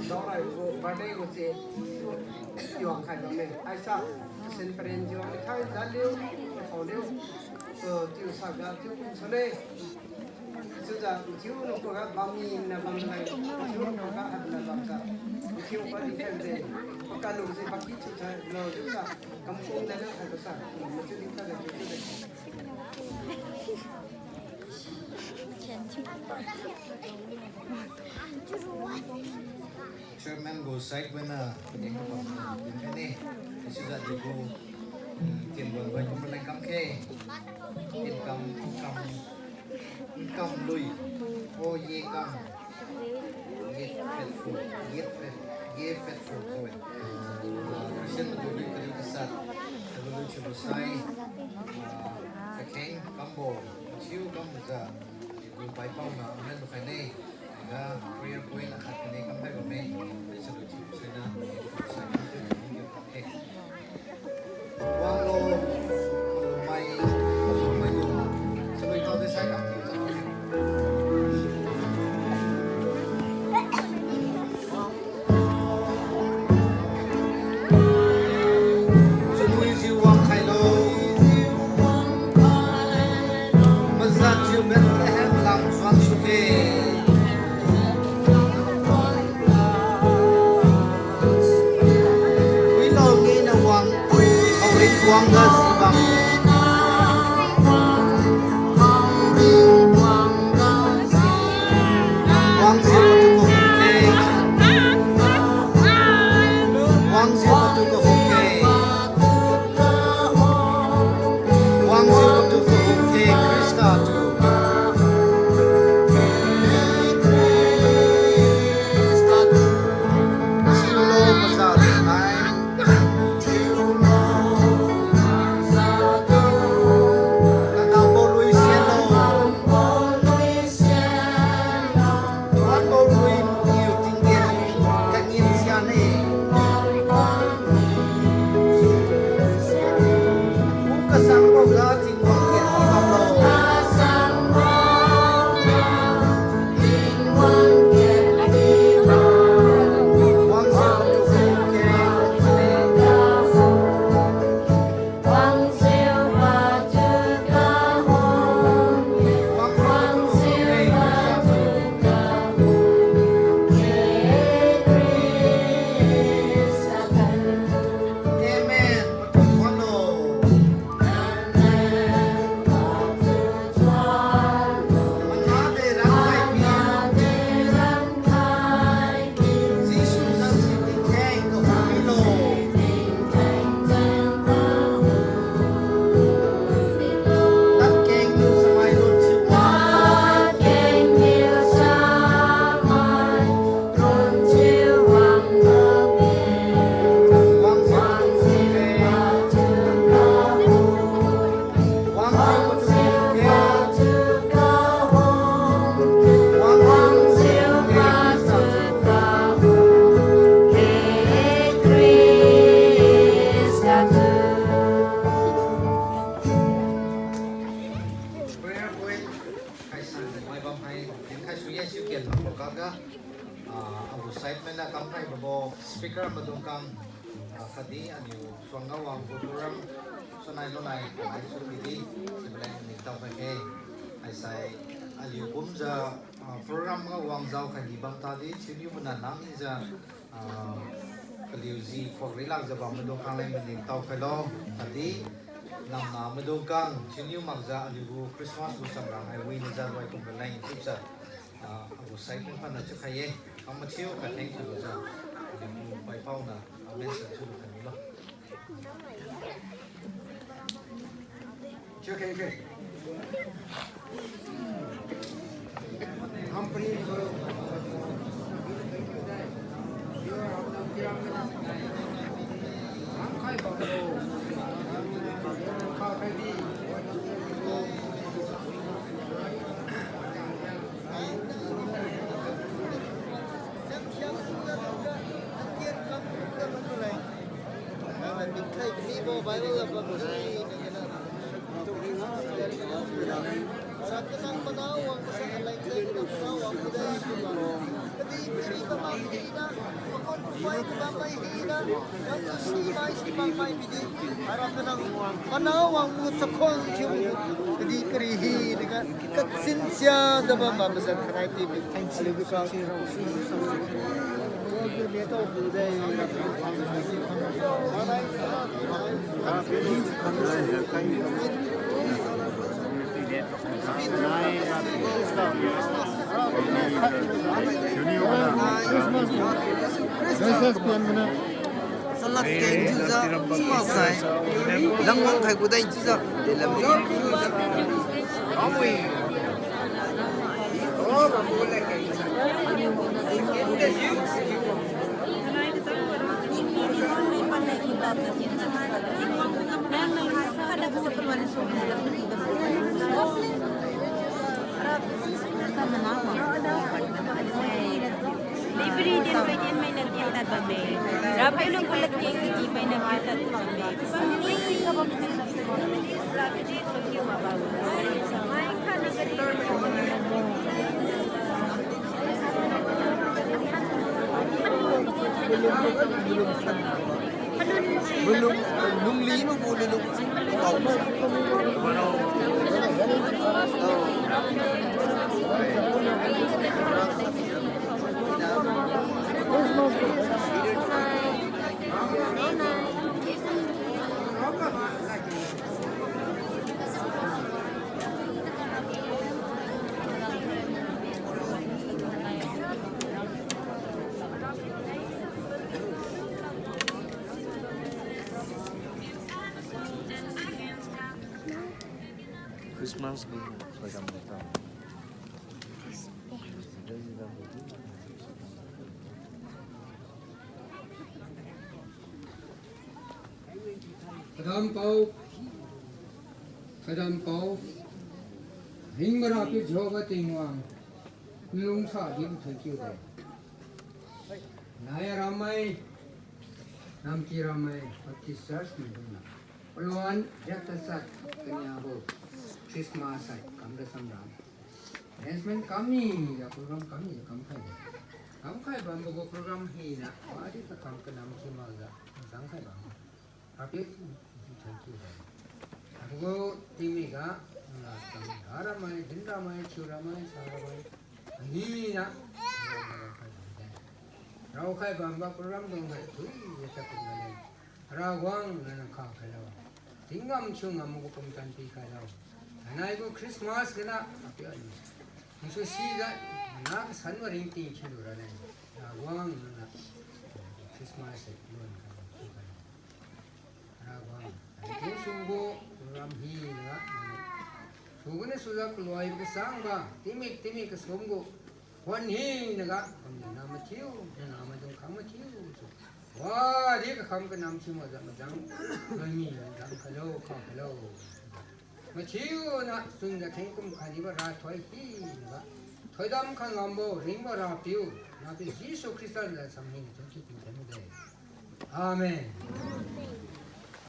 Daorai gu birthday gu si, pi wang khai bamme. Haisa, sin paren jiu wang khai jaliu, khao liu. So, chiu sa ga chiu kum sa le. Chiujiu, chiu nang khuga bam mina bam lai, chiu nang khuga hat na bam sa. Chiu pa di khen de, paka lu si baki chiu sa, lo chiu sa, kampung de na hat sa, machiu di khen de, chiu de. Chairman gu side wena, pwdeng kabam, pwdeng kane, chiujiu di gu, mm, tienbon bai kum maleng kam khe, income, income, income lui, o ye kam, ye faithful, ye faith, ye faithful, so, ah, Christian madu lui kari kasat, madu lui chiubo sai, ah, kakheng kambo, chiu kambo jiu, gu pai pao na, amen lu khai ne. Ga prayer point akhat kane kamkhai bamme, ri chalui thiu saina, saina, thiu thiu thiu thiu. Wanglo, mai, mai gu, chalui thao de sai kam thiu sa. Chalui jiu wang khailo. Mazat jiu Bethlehem lam suan Wangjiu matu kahumke. Wangjiu matu kahumke. Wangjiu matu kahumke Khrista tu. Siulo maza nai. Kanambo lui sianlo. Wanbo lui niu tinggen kangin siane. Hu kasangbo ga Tingwang gen bamlo. Wangjiu matu kahumke. Amen. Prayer point khai san mai bam hai, din khai sui ye siu ken bam bo kaga, ah, agu side maina kam khai bambo speaker maidung kang, ah, khatdi aliu suangga wangbo program sanai lonai, ai su midi, sibo leng ningtao khai khe. Haisai aliu kumjiu, ah, program ga wang zao khai ni bam tadi, thiuniu mana nang nijiu, ah, paliu ji phok rilak jiu bam maidung kang leng maningtao khailo, khatdi namna maidung kang thiuniu makjiu aliu gu Christmas gu chamrang hai winijiu loi kum raleng chiujiu, ah, agu side kum phanna chiu khai ye, kam mathiu kha thank you lujiu, aliu gu paipaona, amen sa chiu lu khai milo. Kadihpiri wangbo chakhuang thiu, kadihpiri hinaga kachinsia jiu bam bam masan khanai ti mi. Aliu gu kang. Salak keng chiujiu, simaksai langwang khaibo dai chiujiu, delam. Malung, lungli magu lulung. Kadampao, kadampao, hingmara pi Jehovah Tingwang, nlungsa di thank you de. Nai ramai, Namti Ramai Baptist Church maidungniu paluan riak tachat kaniabo Christmas hai kamra samra. Arrangement kamni, ya program kamni kamkhai. Kamkhai bambo gu program hina, wadi kakam kanam thiu makjiu, changkhai bambo. Happy, thank you. Agu tingmik ga, nala chang, ra ramai, din ramai, thiu ramai, sa ramai. Hina, raokhai bamde. Raokhai bambo program dung hai, thui ye ta kum gale. Rawang nana khang khailo. Tingngam thiungam gu pumtan pikhailo. Anai gu Christmas gana apiu aniu nsu sijiu, na kasan ma ringting thiulu raleng. Rawang nana Christmas se luan khailo, pikhailo. Rawang, tingsu gu program hinaga, sugune sujiu kaluai kasangga, tingmik tingmik kasum gu, wan hinaga, pamni na mathiu, nana maidung khang mathiu, su. Wadi kakham kanam thiu makjiu majang, loimi majang khailo, khang khailo. Mathiu na sunjiu kheng kum khanibo rathoi hinaga, thoidam khangambo ringbo Rapiu, Napiu Jesu Khrista na sam hina thonki tingtheng de. Amen.